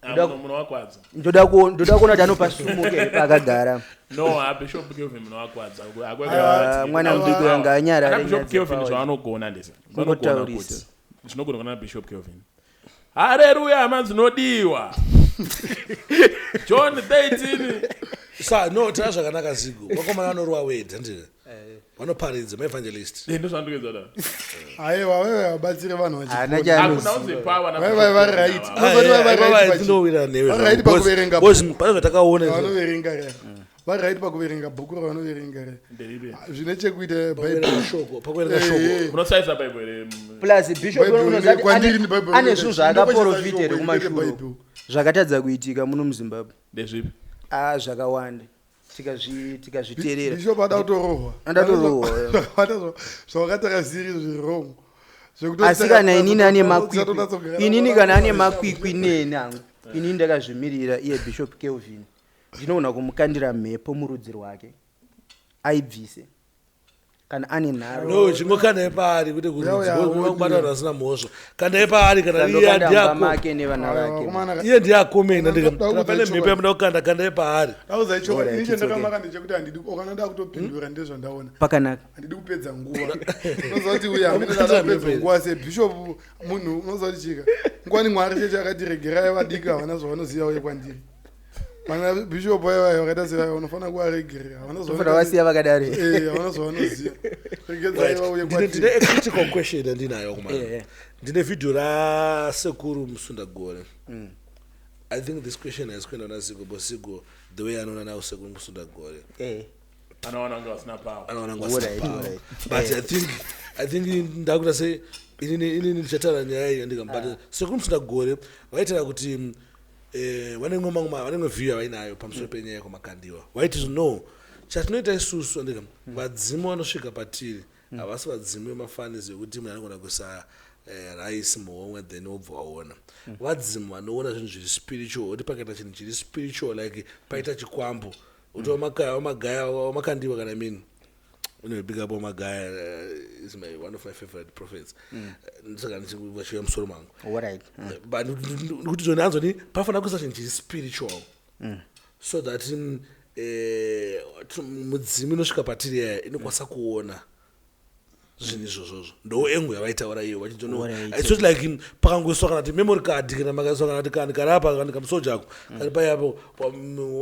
Ah, munowakwadza. Ndoda kuona kuti anopasumuka here paakagara. No, ah, Bishop Kelvin munowakwadza. Ah, mwana mudiki wanga anyarare. Ana Bishop Nyadzi Kelvin, pawa. zvavanogona ndese vanogona Kungotaurisa. kuti zvinogona kuna Bishop Kelvin: "Hareruya, hama dzinodiwa, John 13." Sa no, tara zvakanaka Zigo. Vakomana vanorwa wedza, ndine vanoparidza, maevangelist. Ndo zvandikuedza da. Aiwa, vaiva vabatsire vanhu Haana vachipona. chaanoziva. Hakuna unzi power na Vai, vai, vari right. Bishop Kelvin. Unozoti vai vari right Ndinowira newe. vari right pakuverenga Because bhuku. pane zvatakaona izvo. Vanoverenga re, vari right pakuverenga bhuku ravanoverenga re. Nderipi? Zvine chekuita. Pakuverenga shoko, pakuverenga shoko. Munosaisa Bible here? Plus Bishop Bible unoziva kuti kwandiri ni Bible ane zvinhu zvaakaprofita here Ndinokoshesa kumashure Bible. zvakatadza kuitika muno muZimbabwe? Ndezvipi? A, zvakawanda, tikazviteerera. Bishop ada kutorohwa. Ada kutorohwa, yeah. Zvakawanda zvawakatara zviri zvirong. Asi kana inini ane makwikwi, inini kana ane makwikwi neni hangu, inini ndakazvimirira. Iye Bishop Kelvin ndinoona kumukandira mhepo murudzi rwake aibvise kana ane nharo. No, chingokandai paari kuti Uya, uya, kubata vanhu vasina mhosva, kandai paari kana iye Kandokanda mumba ndiako. make nevana vake. Iye ndiye akomenda. Ndakuudza Pane mhepo chokwadi. yamuda kukanda, kandai paari. Dauza Alright, ichokwadi it's okay. chendakamaka ndechekuti handidi okana nda kutopindura ndezvandaona. Pakanaka. Handidi kupedza nguva. Unoziva kuti uya hamene ndada kupedza nguva sebishop munhu. Unoziva kuti chika nguva ni Mwari cheche akati regerai vadiki, havana zvavanoziva uye kwandiri vana bishop vaivai vakaita sevaiva unofanira kuvaregerera, havana Tofanira vasiya vakadaro. Havana zvavanoziva, regedzai vauye Ndine kwandiri. a critical question yandinayo kumana. Ndine vhidhiyo raSekuru Musundagore. I think this question has kuenda naZigo, because Zigo, the way anoona nawo Sekuru Musundagore, Anowana kunge vasina power. anoona Alright, ngwasina. alright. But I think ndakuita se inini ndichataura nyaya iyi ndika, but Sekuru Musundagore vaitaura kuti vane imwe view yavainayo pamusoro penyaya yekwaMakandiwa. Vaiti no, chatinoita isusu andika, vadzimu vanosvika patiri havasi vadzimu vemafanizi ekuti munhu anogona kuisa rice muhomwe then wobva waona. Vadzimu vanoona zvinhu zviri spiritual, kuti pakaita chinhu chiri spiritual, like paita chikwambo, kuti wamagaya, waMakandiwa kana mini. Anyway, big up Wamagaya, is my one of my favorite prophets. Saka ndichivachiuya musoro mangu. Alright. But kuti zvoni anzoni pafanira kuisa chinhu chiri spiritual so that mudzimu inosvika patiri yaya inokwanisa kuona zvinhu izvozvozvo. Ndo engu yavaitaura iyo vachitono. It's not like pakangoiswa kana kuti memory card, kana makaiswa kana kuti kani karapa kana kamusoja ako kari paiapo,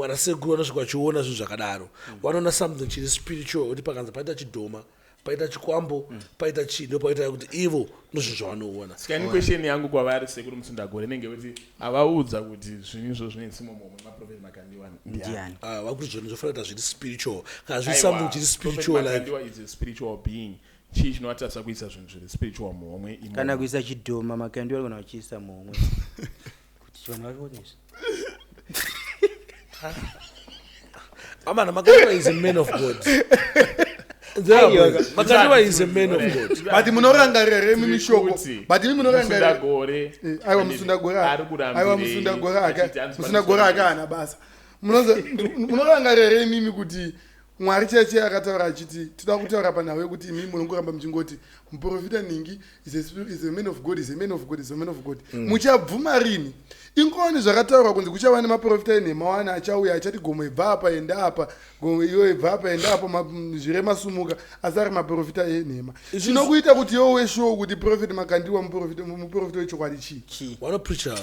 vanasekuru vanosvika vachiona zvinhu zvakadaro. Vanoona something chiri spiritual, kuti pakanzi paita chidhoma, paita chikwambo, paita chii, ndo paita kuti ivo ndozvinhu zvavanoona. Saka ini question yangu kwavari Sekuru Musundagore inenge kuti avaudza kuti zvinhu izvo zvine tsimo momwe maprofeti Makandiwa ndiani? Ndiani? Ah, vakuti zvoni zvofanira kuita zviri spiritual, kana zviri Aiwa, something chiri Prophet spiritual like Makandiwa is a spiritual being. Chii chinovatadzisa kuisa zvinhu zviri spiritual muhomwe imomo? Kana kuisa chidhoma, Makandiwa kana vachiisa muhomwe kuti vanhu vaone izvi. Amana, Makandiwa is a man of God. Makandiwa is a man of God. But munorangarira here imi mishoko? Kuti But imi munorangarira Musundagore Aiwa, Musundagore ari kurambirei aiwa, Musundagore aka achiti hanzi Musundagore aka haana basa. Munorangarira here imimi kuti Mwari cheche akataura achiti toda kutaura panhau yekuti imimi munongoramba muchingoti muprofita ningi is a man of God, is a man of God, is a man of God. Muchabvuma rini? Ingoni zvakataurwa kunzi kuchava nemaprofita enhema wana achauya achati gomo ibva apa, enda apa, gomo iwe ibva apa, enda apo, zvirema sumuka, asi ari maprofita enhema. Chinokuita kuti iwe weshow kuti Prophet Makandiwa muprofita wechokwadi chii? Chii? Vanopreacha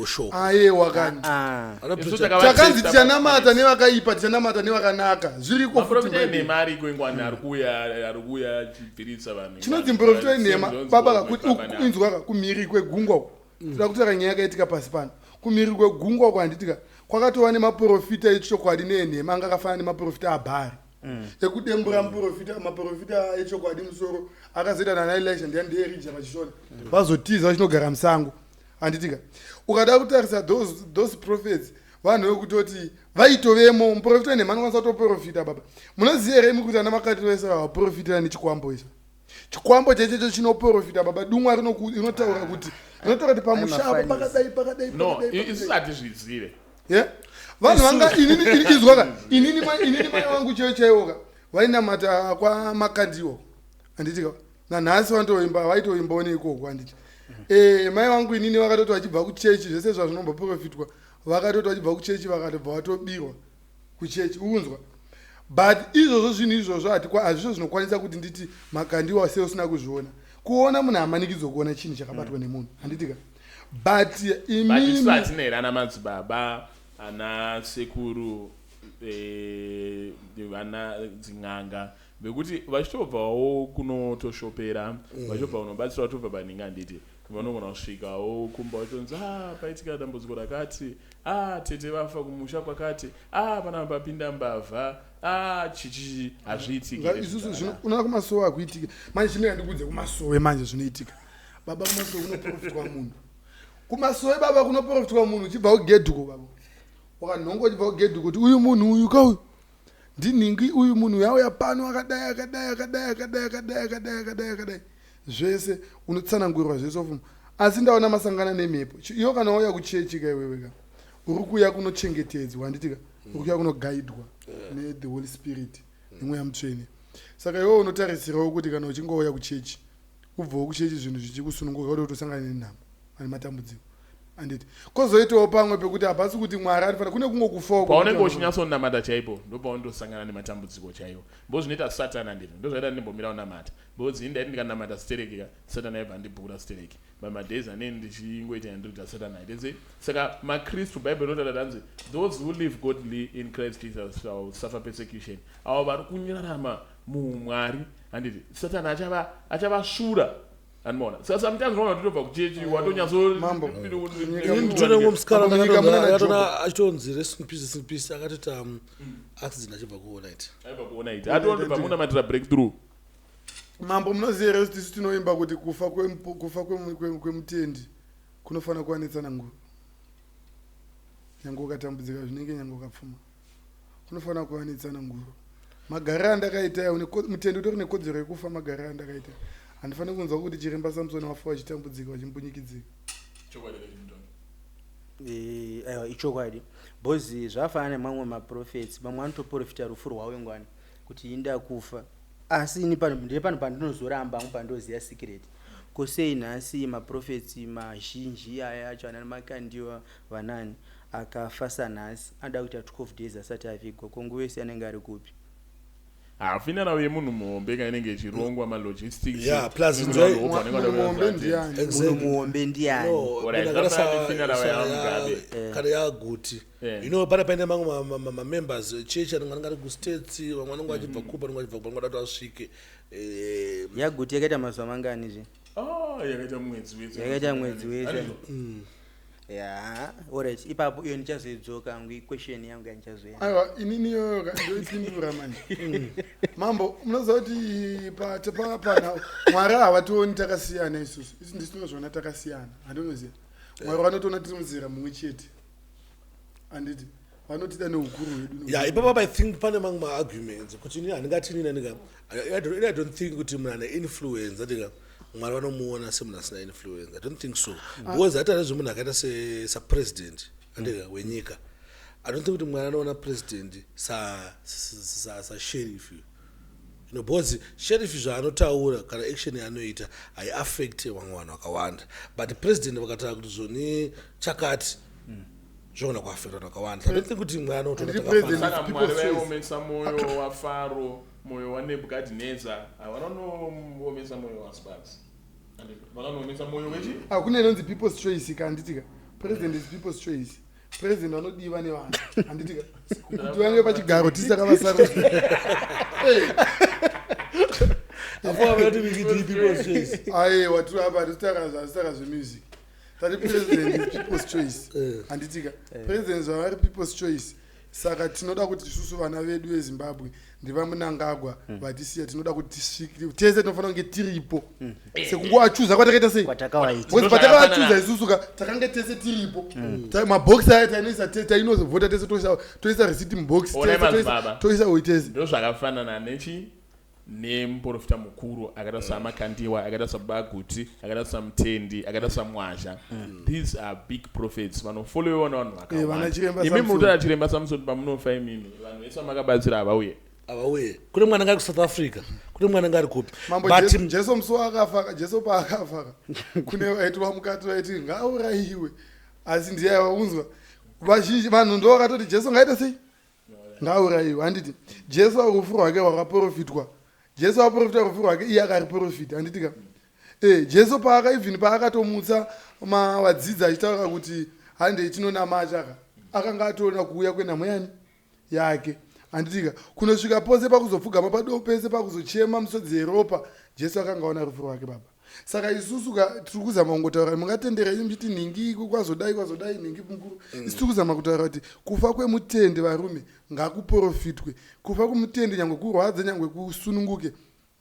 shoko. Ayewa kani. Ah. Isu Vanopreacha. Takanzi takavatesta. tichanamata nevakaipa, tichanamata nevakanaka, zviriko futi Maprofita muBhaibheri. enhema ariko ingwani, ari kuuya achibvirisa vanhu. Chinonzi muprofita wenhema Same baba zonzi kuti baba navo. inzwaka kumhiri kwegungwa uku. Toda kutaura nyaya yakaitika pasi pano kumhiri kwegungwa uku, handitika? Kwakatova nemaprofita echokwadi neenhema anga akafanana nemaprofita aBhari. Ekudembura muprofita, maprofita echokwadi musoro akazoita nana Elisha ndiani ndiErija pachishona, vazotiza vachinogara musango, handitika? Ukada kutarisa those prophets, vanhu vekutoti vaitovemo. Muprofita wenhema anokwanisa kutoprofita. Baba, munoziva here imi kuti ana makati vese vaprofitira nechikwambo icho? Chikwambo chechecho chinoprofita, baba. Dumwa rinotaura kuti, rinotaura kuti pamusha apo Mafunnies. pakadai, pakadai, No, pakadai, isusu pakadai. hatizvizive. Yeah? Vanhu vanga inini izwaka, inini mai vangu chaiwo chaiwoka vainamata kwaMakandiwa, handitika? Nanhasi vanotoimba, vaitoimbawo neikoko, handiti? Mai vangu inini vakatoti vachibva kuchechi, zvese zvazvinomboprofitwa, vakatoti vachibva kuchechi vakatobva vatobirwa kuchechi, unzwa? But izvozvo, zvinhu izvozvo hazvisvo zvinokwanisa kuti nditi Makandiwa sei usina kuzviona. Kuona, munhu hamanikidzwa kuona chinhu chakabatwa nemunhu, handitika? But But isu imimi hatina here ana madzibaba, ana sekuru, vana dzin'anga vekuti vachitobvawo kunotoshopera, vachitobva kunobatsira, vatobva paninga, handiti? Vanogona kusvikawo kumba vachitonzi, "A, paitika dambudziko rakati, a, tete vafa kumusha kwakati, a, pana papinda mbavha, a, chichichi." Hazviitiki here Isusu zvakadaro? zvino unoona kumasowe hakuitiki. Manje chimira ndikudze, kumasowe manje zvinoitika, baba. Kumasowe kunoprofitwa munhu. Kumasowe, baba, kunoprofitwa munhu uchibva kugedhuko, baba. Wakanhonga uchibva kugedhuko kuti uyu munhu uyu kauyu ndinhingi, uyu munhu uyu auya pano akadai, akadai, akadai, akadai, akadai, akadai, akadai, akadai, zvese unotsanangurirwa zvese ofuma. Asi ndaona masangana nemhepo. Iwe kana wauya kuchechi ka, iwewe ka, uri kuuya kunochengetedzwa, handitika? Uri kuuya kunogaidwa nethe Holy Spirit, nemweya mutsvene. Saka iwewe unotarisirawo kuti kana uchinge wauya kuchechi, ubvawo kuchechi zvinhu zvichikusununguka, kuti utosangana nenhamo ane matambudziko, handiti? Kwozoitawo pamwe pekuti hapasi kuti Mwari anofanira kune kungokufawo. Paunenge uchinyatsonamata chaipo, ndopaunotosangana nematambudziko chaiwo, mbo zvinoita Satani, handiti? Ndozvaita ndimbomira kunamata, because ini ndaiti ndikanamata sitereki ka, Satani aibva andibhura sitereki. But madays aneni ndichingoita yandinoita, Satani aite sei? Saka maKristu, Bhaibheri rinotaura tanzi, "Those who live godly in Christ Jesus shall suffer persecution." Avo vari kurarama muumwari, handiti, Satani achavasvura, handimaona? Saka sometimes unoona kuti tobva kuchechi watonyatso Mambo. Inini nditone mumwe musikana. Mambo, munyika muna Ndakatoona achitonzi rest in peace, rest in peace, akatoita accident achibva kuonight. Aibva kuona iti atondobva munamatira breakthrough. Mambo, munoziva here kuti isu tinoimba kuti kufa kwemutendi kunofanira kuva netsananguro? Nyange ukatambudzika zvinenge, nyange ukapfuma, kunofanira kuva netsananguro. Magariro andakaita, mutendi utori nekodzero yekufa. Magariro andakaita, handifaniri kunzwa kuti chiremba Samson wafa vachitambudzika, vachimbunyikidzika. Chokwadi rechimutongi. Aiwa, ichokwadi, because zvafanana nemamwe maprofets. Vamwe vanotoprofita rufu rwavo ngwani kuti inda kufa, asi ini pano ndee pano pandinozoramba hangu pandoziva secret. Kosei nhasi maprofets mazhinji aya acho, ana Makandiwa, vanani, akafa sanhasi anoda kuita 12 days asati avigwa, ko nguva yese anenge ari kupi? Hafinara yemunhu muhombe ka inenge ichirongwa malogistics. Yeah, plus Munhu vanhu vanenge Munhu muhombe vada ndiani? Exactly. Munhu muhombe ndiani? No, Alright, munhu akaita zvakafanana nefuneral yaMugabe. kana yaGuti. Pane paine mamwe mamembers echechi anenge anenge ari kuStates, vamwe vanenge vachibva kupa, vanenge vachibva kupa, vanenge vada kuti vasvike. YaGuti yakaita mazuva mangani zve? Ah, yakaita mwedzi wese. Yakaita mwedzi wese. Handizvo? Ya, alright, ipapo iyo ndichazoidzoka hangu, iquestion yangu yandichazoenda. Aiwa, inini iyoyo ndoipindura manje. Mambo, munoziva kuti pana Mwari havationi takasiyana isusu. Isu ndisi tinozviona takasiyana, handinoziva. Mwari vanotoona tiri muzera mumwe chete, handiti? Vanotida neukuru hwedu. Ya, ipapo I think pane mamwe maarguments kuti ini handingati inini andika I don't think kuti munhu ane influence, andika, Mwari vanomuona semunhu asina influence. I don't think so, because hati nezvemunhu akaita sapresident, andika, wenyika. I don't think kuti Mwari anoona president sasheriff, because sheriff zvaanotaura kana action yaanoita haiaffecte vamwe vanhu vakawanda, but president vakataura kuti zvoni chakati, zvogona kuaffecta vanhu vakawanda. I don't think kuti Mwari anotoona Handiti takafanana. president Saka people's Mwari choice. vaiomesa mwoyo waFaro, mwoyo waNebhukadhineza, havanonoomesa mwoyo waSparks, vakanoomesa mwoyo wechi Hakuna inonzi people's choice ka, handitika? President is people's choice. President vanodiwa nevanhu, handitika? Kuti vange pachigaro, tisi takavasarudza. Apo vanoti Winky D people's choice. Aiwa, tiri apa tisitaka zvemusic. Tati president is people's choice, handitika? President zvavari people's choice. Saka tinoda kuti isusu vana vedu veZimbabwe, ndivaMunangagwa vatisiya, tinoda kuti tisvike tese, tinofanira kunge tiripo sekungoachuza kwatakaita sei. Kwatakawaita. Because patakavachuza isusu ka, takange tese tiripo. Mabhokisi aya tainoisa, tainovhota tese, toisa risiti mubhokisi. Onai tese, madzibaba. Toisa uyu tese. Ndo zvakafanana nechi nemuprofita mukuru akaita saMakandiwa, akaita saBaguti, akaita saMutendi, akaita saMwazha. These are big prophets vanofollowiwa navanhu Eh, vana vakawanda. Chiremba Imi Samson. murikutaura Chiremba Samson, pamunofa imimi, vanhu vese vamakabatsira havauye. Avauye. Kune mwana ngari kuSouth Africa, kune mwana ngari kupi. Mambo. But Jesu musi waakafa, Jesu paakafa, kune vaiti mukati vaiti ngaurayiwe, asi ndiye aivaunzwa. Vazhinji vanhu ndo vakatoti Jesu ngaite sei, ngaurayiwe. Handiti Jesu rufu rwake rwakaprofitwa? Jesu aprofita rufu rwake, iye akariprofita, handiti ka? Jesu paaka, even paakatomutsa vadzidzi achitaura kuti handei tinonamata ka, akanga atoona kuuya kwenhamo yani yake, handitika? Kunosvika pose pakuzopfugama pado pese pakuzochema misodzi yeropa, Jesu akanga aona rufu rwake, baba. Saka isusu ka tiri kuzama kungotaura, mungatendera imi muchiti nhingi kwazodai kwazodai, nhingi mukuru. Isu tiri kuzama kutaura kuti kufa kwemutende, varume, ngakuprofitwe. Kufa kwemutende, nyangwe kurwadze, nyangwe kusununguke,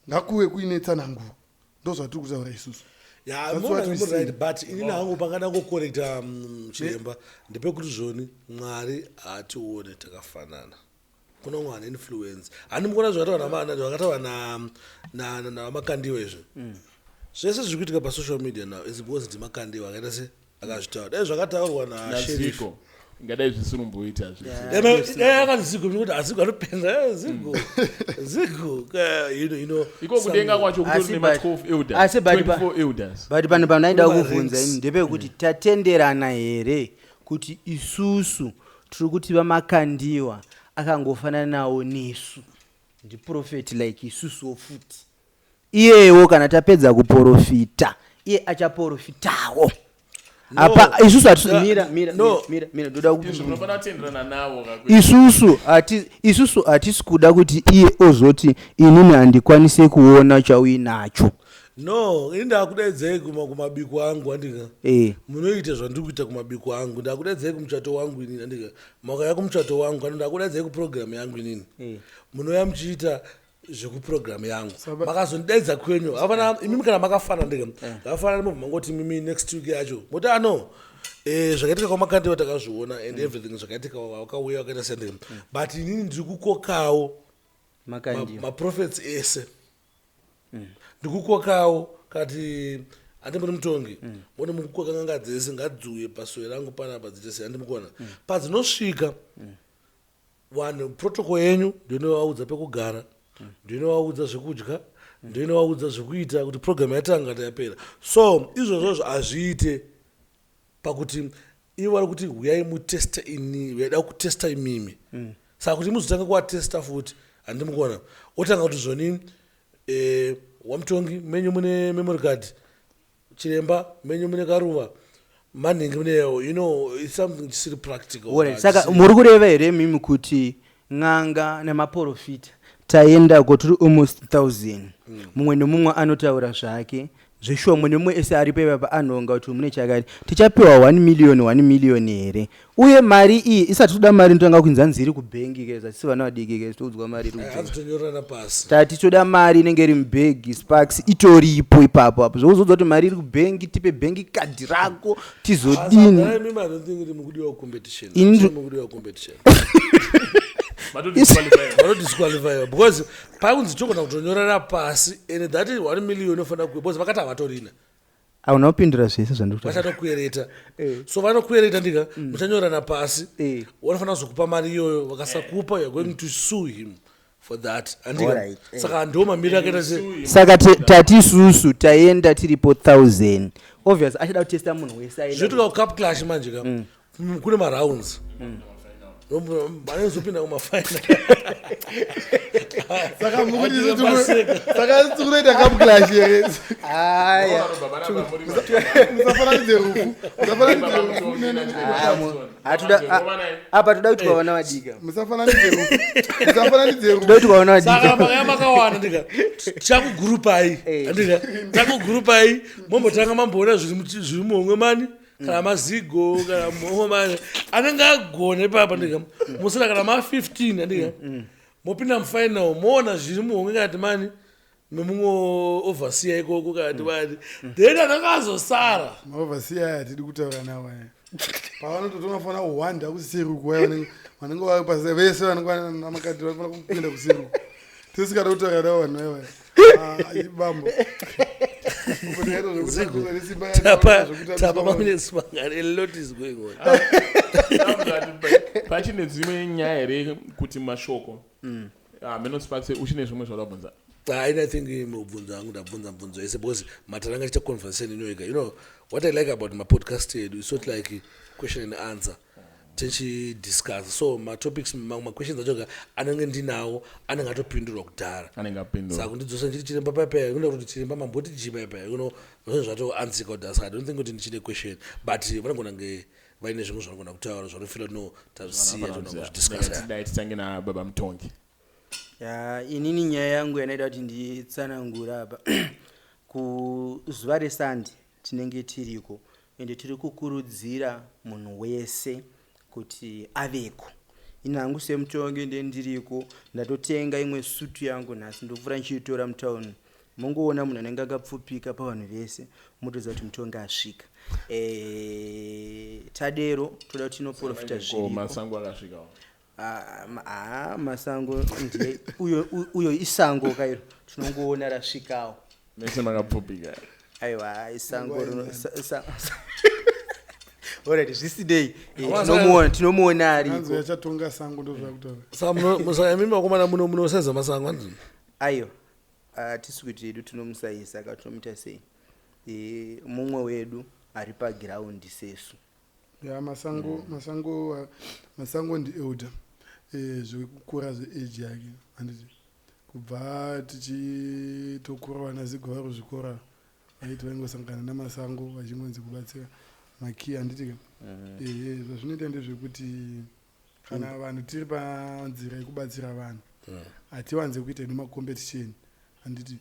ngakuve kuine tsananguro. Ndo zvatiri kutaura isusu. Ya, That's what we see. right, but inini hangu pangada kukorekta chiremba ndepekuti zvoni Mwari haatione takafanana. Kuna umwe ane influence. Handi mukuona zvakataurwa navaMakandiwa izvo zvese zviri kuitika pasocial media now is because ndiMakandiwa akaita se akazvitaura. Dai zvakataurwa nasherif Naziko ingadai zvisirumboita zvese. Dai akati Zigo, kuti aZigo anopenda. Zigo, Zigo, you know, Iko kudenga kwacho kutori Asi nema-12 elders, asi 24 elders. But pano panaida Kuma kuvhunza rings. ini ndepekuti tatenderana here kuti isusu tiri kuti vaMakandiwa akangofananawo nesu, ndiprophet like isusuwo futi? Iyewo kana tapedza kuprofita, iye achaprofitawo. No. Apa isusu hatisi mira, mira. No. Mira, mira, mira, ndoda Izvo kuti munofanira kutenderana navo isusu hatisi kuda kuti iye ozoti inini handikwanise kuona chauinacho. No, ini ndakudaidzai kumabiko angu, andika? Munoita zvandiri kuita kumabiko angu. Ndakudaidzai kumuchato wangu inini, andika? Makauya kumuchato wangu, kana ndakudaidzai kupurogiramu yangu inini, munouya muchiita zvekupurogiramu yangu. Makazondidaidza kwenyu, hapana. Imimi kana makafana, ndika ngakafanana, mobva mangoti mimi next week yacho moti ano zvakaitika kwamakandiwa takazviona and everything zvakaitika, wakauya wakaita sendika. But inini ndiri kukokawo Makandiwa. maprophets ese, ndikukokawo kati handi muri mutongi, mone mukukoka n'anga dzese ngadziuye pasuwe rangu panapa dziite sei, handi mukuona padzinosvika vanhu, protocol yenyu ndinovaudza pekugara, ndinovaudza zvekudya, ndinovaudza zvekuita kuti program yatanga tayapera. So izvozvozvo hazviite pakuti ivo vari kuti huyai muteste ini, vaida kutesta imimi. Saka kuti muzotanga kuvatesta futi, handimukuona otanga kuti zvoni wamutongi menyu mune memory card, chiremba menyu mune karuva, manhingi mune, it's something chisiri practical. Alright, saka muri kureva here mimi kuti n'anga nemaprofita taendako tiri almost 1000, mumwe nemumwe anotaura zvake zveshuwa, mumwe nemumwe ese aripo ipapa anonga kuti mune chakati, tichapiwa 1 million, 1 million here? Uye mari iyi isati toda mari, inotanga kunzi iri kubhengi keza tisi vana vadiki keza toudzwa mari iri kubhengi. Hanzi tonyorana pasi. Tati toda mari inenge iri mubhegi, Sparks itoripo ipapo apo, zvokuzoudza kuti mari iri kubhengi, tipe bhengi kadhi rako, tizodini? Mimi, I don't think kuti mukudiwa competition. Mukudiwa competition. Matodisqualify. Vanodisqualifyiwa because pakunzi togona kutonyorana pasi and that is 1 million inofanira kuwe because vakati havatorina. Hauna kupindura zvese zvandiri kutaura. Vachatokwereta, so vanokwereta, ndika muchanyorana pasi. Vanofanira kuzokupa mari iyoyo. Vakasakupa, you are going to sue him for that, andika? Alright, Saka ndo mamiriro akaita se Saka tati isusu taenda tiripo 1000, obvious achada kutesta munhu wese aenda. Zvinoitika kucup clash manje ka, kune marounds, vanozopinda kumafinal. Saka mukuti saka tikunoita cup clash here? Aya. Musafananidze rufu, musafananidze rufu Apa toda kuti vana vadika. Musafananidze rufu, musafananidze rufu. Toda kuti vana Saka vadika. makaya makawana, ndika chakugurupai, andika chakugurupai, mombotanga mamboona zviri muhomwe mani. Kana mazigo kana mumwe anenge agona ipapa ndika musina kana ma15 andika mopinda mufinal, moona zviri muhomwe kana ti mani memumwe overseer ikoko kana ti mani, then anenge azosara. Maoverseer aya hatidi kutaura nawo aya. Pavanototi kuhwanda kuseruku vaya vanenge vari pasi vese vanenge vanamakadhi vanofanira kuenda kuseruku. Tisikada kutaura navo vanhu vaya vaya. Ah, bambo. Tapa tapa maminutes mangani? A lot is going on. Pachine dzimwe nyaya here kuti mashoko? Menosipatse uchine zvimwe zvauda Hayi, I think mubvunzo wangu ndabvunza mubvunzo yese because mataranga chiita conversation inoika. You know what I like about mapodcast edu? It's not like question and answer, tichidiscuss. So matopics, mamwe maquestions acho ka anenge ndinawo anenge atopindurwa kudhara. Anenge apindura. Saka kundidzosa ndichiti chiremba paipai kuenda kuti chiremba mamboti chii paipai, zvinhu zvatoanzika kudhara. Saka I don't think kuti ndichine question, but vanogona kunge vaine zvimwe zvanogona kutaura zvanofila. No, tazvisiya, togona kuzvidiscussa. Dai titange nababa Mutongi. Ya, inini nyaya yangu yanoita kuti nditsanangura apa, kuzuva reSunday tinenge tiriko, ende tiri kukurudzira munhu wese kuti aveko. Ini hangu semutongi ndendiriko, ndatotenga imwe sutu yangu nhasi, ndopfuura ndichiitora mutauni, mongoona munhu anenge akapfupika pavanhu vese, motoziva kuti mutongi asvika. Tadero toda kuti tinoprofita Ko zviriko. Masango akasvikawo? Ah, masango ndiye uyo, uyo isango kairo tinongoona rasvikawo. Mese makapfupika. Aiwa, isango Nguva rino inani. Alright, zvisidei. Awa, Tinomuona Hanzi ariko. yachatonga sango, ndozvakutaura. Saka saka imi vakomana munosaiza masango hanzi? Aiwa, hatisi kuti edu tinomusaisa ka tinomuita sei. Mumwe wedu ari pagiraundi sesu. Ya, masango ndielder, zvekukura zveage yake, handiti? Kubva tichitokura vana Zigo vari kuzvikora, vaiti vaingosangana namasango vachingonzi kubatsira makiyi, handiti ka? Ehe, zvazvinoita ndezvekuti kana vanhu tiri panzira yekubatsira vanhu, hatiwanze kuita edu macompetition, handiti?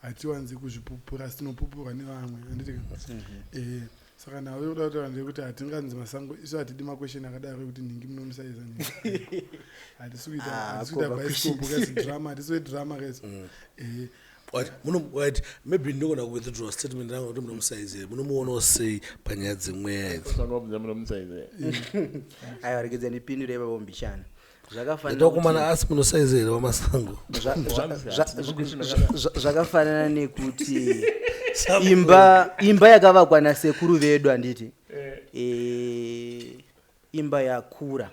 Hatiwanze kuzvipupura, asi tinopupurwa nevamwe, handiti ka? Ehe, saka nhau yekuda kutaura ndeyekuti hatinganzi masango isu hatidi maquestion akadaro ekuti nhingi munomusaiza nhingi. Hatisi kuita Ah, hatisi kuita kova bhaisikopo kasi drama, hatisi wedrama kasi. Ehe. Right, right, maybe ndogona kuwithdraw statement rangu kuti munomusaize. Munomuonawo sei panyaya dzemweya idzi? Sangobvunza munomusaize. Aiwa, regedza ndipindure ipapo mbichana. Zvakafanana Ndakumana, asi munosaize here vamasango? Zvakafanana nekuti imba yakavakwa nasekuru vedu, handiti? Imba yakura,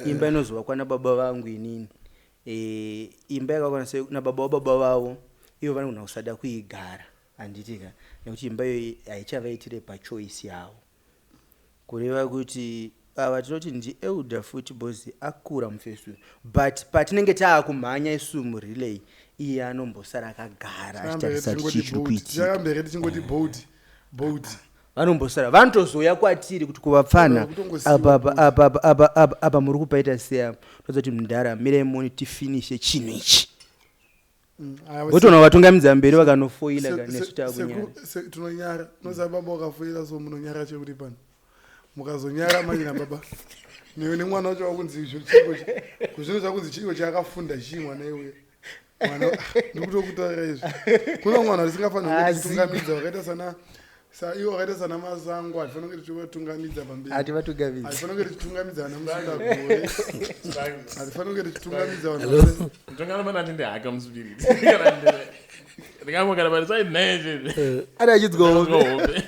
imba inozovakwa nababa vangu inini. Imba yakavakwa nababa wababa vavo, ivo vanogona kusada kuigara, handiti ka? Nekuti imba iyoyi haichavaitire pachoice yavo. Kureva kuti ava tinoti ndielder futi because akura mufesu, but patinenge taakumhanya isu murelay, iye anombosara akagara achitarisa kuti chii chiri kuitika. Tichakambere tichingoti boat boat. Vanombosara, vanotozouya kwatiri kuti kuvapfana Kutongosiyiwa. Apa apa apa apa apa apa apa muri kupaita sei? Toza kuti mudhara, mirai muone tifinishe chinhu ichi. Votoona vatungamidza mberi vakanofoila ka nesu taakunyara. Tinonyara noziva baba wakafoila, so munonyara chekuti pano mukazonyara manje nababa newe nemwana wacho wakunzi izvo chiko kuzvino zvakunzi chiko chaakafunda chii mwana iwe. Mwana ndikutokutaurira izvi, kuna mwana tisingafaniri Asi- kutitungamidza vakaita sana sa ivo vakaita sana masango, hatifaniri kunge tichivatungamidza pamberi. Hativatungamidzi. Hatifaniri kunge tichitungamidza vana musundagore, hatifaniri kunge tichitungamidza vanhu Mutongi anofanira kuti ndihaka muspirit. Ndikangogara parisai naye chete. Ari achidzwa hope. Hope.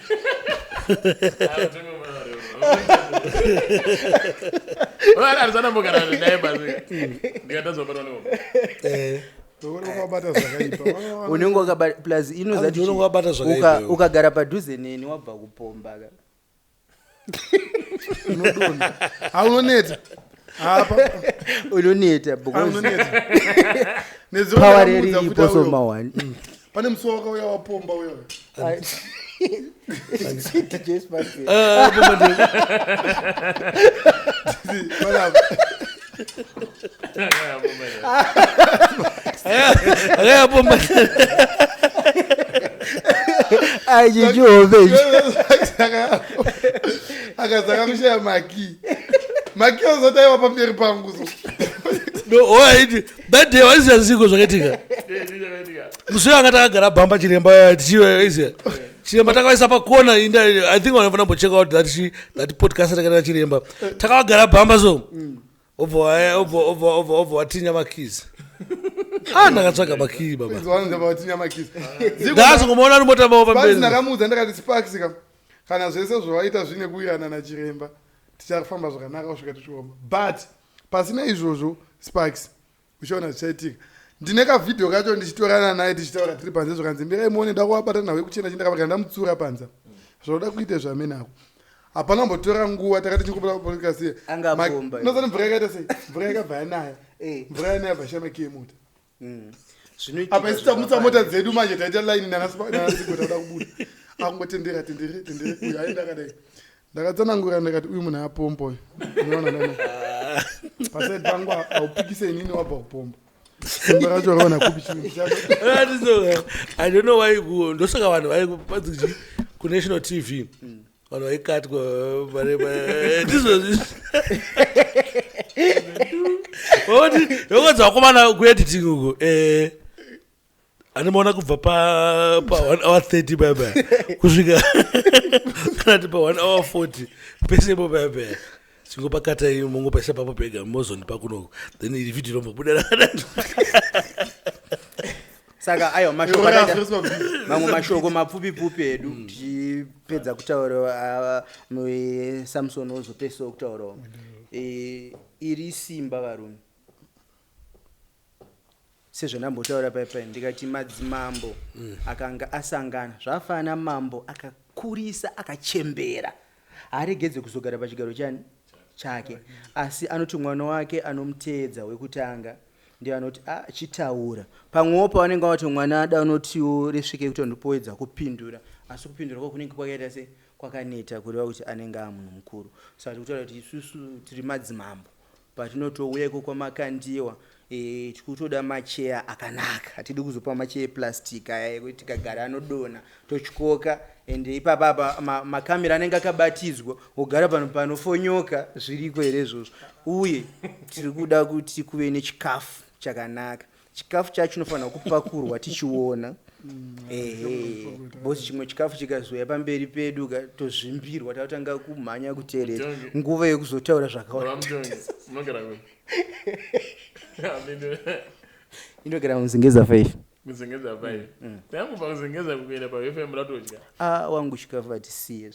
Arisandambogara naye pasi. Ndikatazobatwa nehope. Unenge wakabata zvakaipa. Unenge wakabata plus inozati Anzi unenge wabata zvakaipa iwe. Ukagara padhuze neni wabva kupomba ka. Unodonha, haunoneta apa. Unoneta because Unoneta nezuro. Power Ndakamuudza futi riripo auyo. soma one. Pane musi wakauya wapomba uyo. DJ Sparks. Panapa. Akayapomba. Ai, chichihove ichi. Akazaka kushaya maki. Maki ozoti aiwa pamberi pangu so. No, alright. That day waiziya ziko zvakaitika. Musi uyo anga takagara bhamba chiremba tichiiziya. Chiremba takavaisa pakona inda I think vanofanira kumbocheck out that chi that podcast takaita chiremba. Takavagara bhamba so. Obva waya obva obva obva obva watinya makeys. Ah ndakatsvaga makey baba. Vanonzi vatinya makeys. Ndazongomuona ari mota mavo Sparks pamberi. ndakamuudza ndakati Sparks ka kana zvese zvawaita zvine kuwirana nachiremba tichafamba zvakanaka kusvika tichioma but pasina izvozvo Sparks uchaona zvichaitika ndine kavhidhiyo kacho ndichitorana naye tichitaura tiri panze zvakanzi mbirai muone ndakuvabata nhau yekuchena chindakavaka ndamutsura panza zvaoda kuita zvamene ako hapana kumbotora nguva takati chingopota podcast iye Anga apomba. nozati mvura yakaita sei mvura yakabva yanaya Eh. mvura yanaya bva shamaki yemota Zvinoitika apa isu tamutsa zvakawanda. mota dzedu manje taita line nanasigo tauda kubuda akungotendera tendere tendere uyu aenda akadai ndakatsanangura ndakati uyu munhu apomba uyu unoona nana pasaidi pangu haupikise inini wabva kupomba simba racho raona kupi chinhu chako Alright, so, I don't know why ndosaka vanhu vai kunational TV vanhu vaikatwa ndizvozvi vakodza vakomana kuediting uku eh, andimaona kubva pa 1 hour 30 baba kusvika kana ti pa 1 hour 40 pesepo baba chingopakata mongopaisa papo pega mozondipa kunoko then iri vhidhiyo rombo buda rakadaro Saka aiwa mashoko Iwe akaita- rafreswa bhizi. mamwe mashoko mapfupi pfupi edu tichipedza kutaura Samson ozopesawo kutaurawo. Iri simba varume sezvandambotaura paipai ndikati madzimambo akanga asangana zvafana mambo akakurisa akachembera haaregedze kuzogara pachigaro chani chake asi anoti mwana wake anomuteedza wekutanga ndiye anoti "Ah, chitaura pamwewo pavanenge vati mwana ada anotiwo resvike kuti andipoedza kupindura asi kupindura kwa kunenge kwakaita se kwakaneta kureva kuti anenge amunhu mukuru saka tikutaura kuti isusu tiri madzimambo patinotouya iko kwamakandiwa e, tikutoda macheya akanaka hatidi kuzopa macheya eplastic aya ekuti tikagara anodonha totyoka ende ipapapa makamera anenge akabatidzwa wogara pano panofonyoka zviriko here izvozvo uye tiri kuda kuti kuve nechikafu chakanaka chikafu chacho chinofanira kupakurwa tichiona ehe bhosi chimwe chikafu chikazouya pamberi pedu ka tozvimbirwa tatanga kumhanya kuteerera Mutongi. nguva yekuzotaura zvakawanda Vamutongi, munogara kupi? Amene. Inogara muzengeza 5. Kuzengeza 5. Tangubva kuzengeza kuenda paFM ratodya. Ah, wangu chikafu hatisiye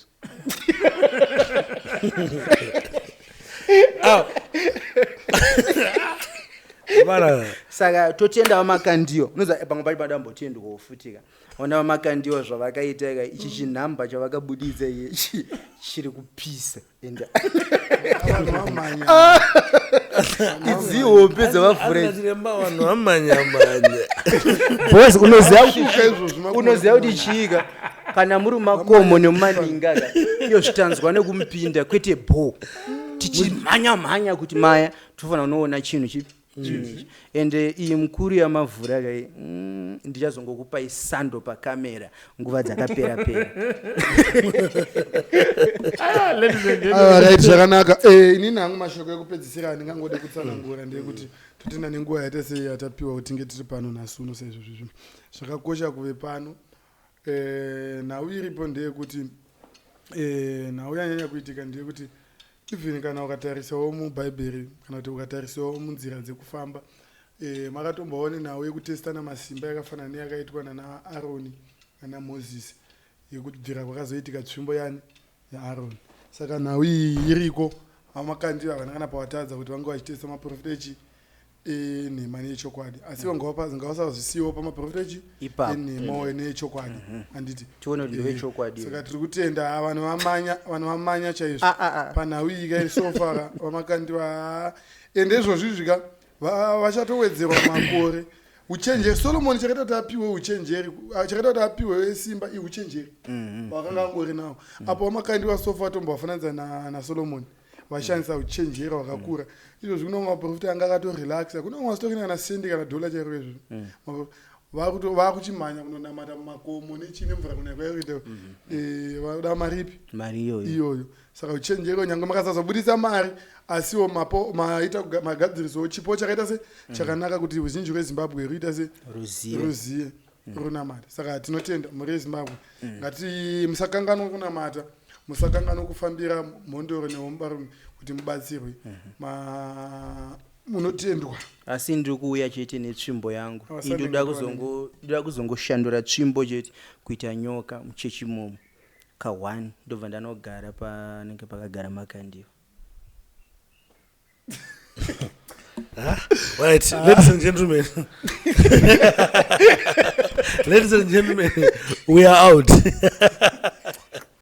Vana saka totenda vamakandiwa unoziva pamwe pacho padambotendwawo futi ka ona vamakandiwa zvavakaita ka ichi chinhamba chavakabuditsa ichi chiri kupisa ende Vanhu vamhanya. idzi hombe dzavavhura chiremba vanhu vamanyamanya bos unoziva kuti Vashuka izvozvo makore unoziva kuti chiika kana muri mumakomo nemumaninga ka iyo zvitanzwa nekumupinda kwete bho tichimhanya mhanya kuti maya tofanira kunoona chinhu chipi chinhu ichi ende iyi mukuru yamavhura kai ndichazongokupai sando pakamera nguva dzakapera pera. Ah, ladies and gentlemen. Ah, right zvakanaka. Inini hangu mashoko ekupedzisira andingangode kutsanangura ndeyekuti totenda nenguva yaita sei yatapiwa kuti tinge tiri pano nhasi uno saizvozvizvo zvakakosha kuve pano. Nhau iripo ndeyekuti nhau yanyanya kuitika ndeyekuti even kana ukatarisawo mubhaibheri kana kuti ukatarisawo munzira dzekufamba makatombovawo nenhau yekutestana masimba yakafanana neyakaitwa nana Aroni nana Mozisi yekubvira kwakazoitika tsvimbo yani yaAroni. Saka nhau iyi iriko vamakandiwa havana kana pavatadza kuti vange vachitesta maprofita echi enhema neechokwadi asi ngavasazvisiyiwo pamaprofita echi Ipapo. enhema neechokwadi handiti Tione kuti ndewechokwadi. Saka tiri kutenda vanhu vamanya vanhu vamanya chaizvo Ah, ah, ah. panhau iyi kai sofa vamakandiwa ende izvozvi zvika vachatowedzerwa makore uchenjeri Solomoni chakaita kuti apiwe uchenjeri chakaita kuti apiwe simba iuchenjeri wakanga angori nawo apo vamakandiwa sofa tombovafananidza naSolomoni vashandisa uchenjeri hwakakura izvozvi kune maprofita anga akatorelaxa kune vamwe vasitorina kana sendi kana dhola chairo izvozvo. Vakuchimhanya kunonamata mumakomo nechii nemvura kunaya kwaikuita. Vanoda mari ipi? Mari iyoyo. Iyoyo. Saka uchenjero, nyange makasazobudisa mari, asiwo mapo maita magadzirisowo chipo chakaita se chakanaka kuti ruzhinji rweZimbabwe ruita se ruzive, ruziye, runamata. Saka tinotenda mhuri yeZimbabwe. Ngati musakanganwa kunamata, musakanganwa kufambira mhondoro nehombarume kuti mubatsirwe. Munotendwa. Asi ndiri kuuya chete netsvimbo yangu. Oh, Ini ndoda Sunday. Ndoda kuzongoshandura tsvimbo chete kuita nyoka muchechi imomo ka1, ndobva ndanogara panenge pakagara Makandiwa. Right, ladies and gentlemen, ladies and gentlemen, we are out.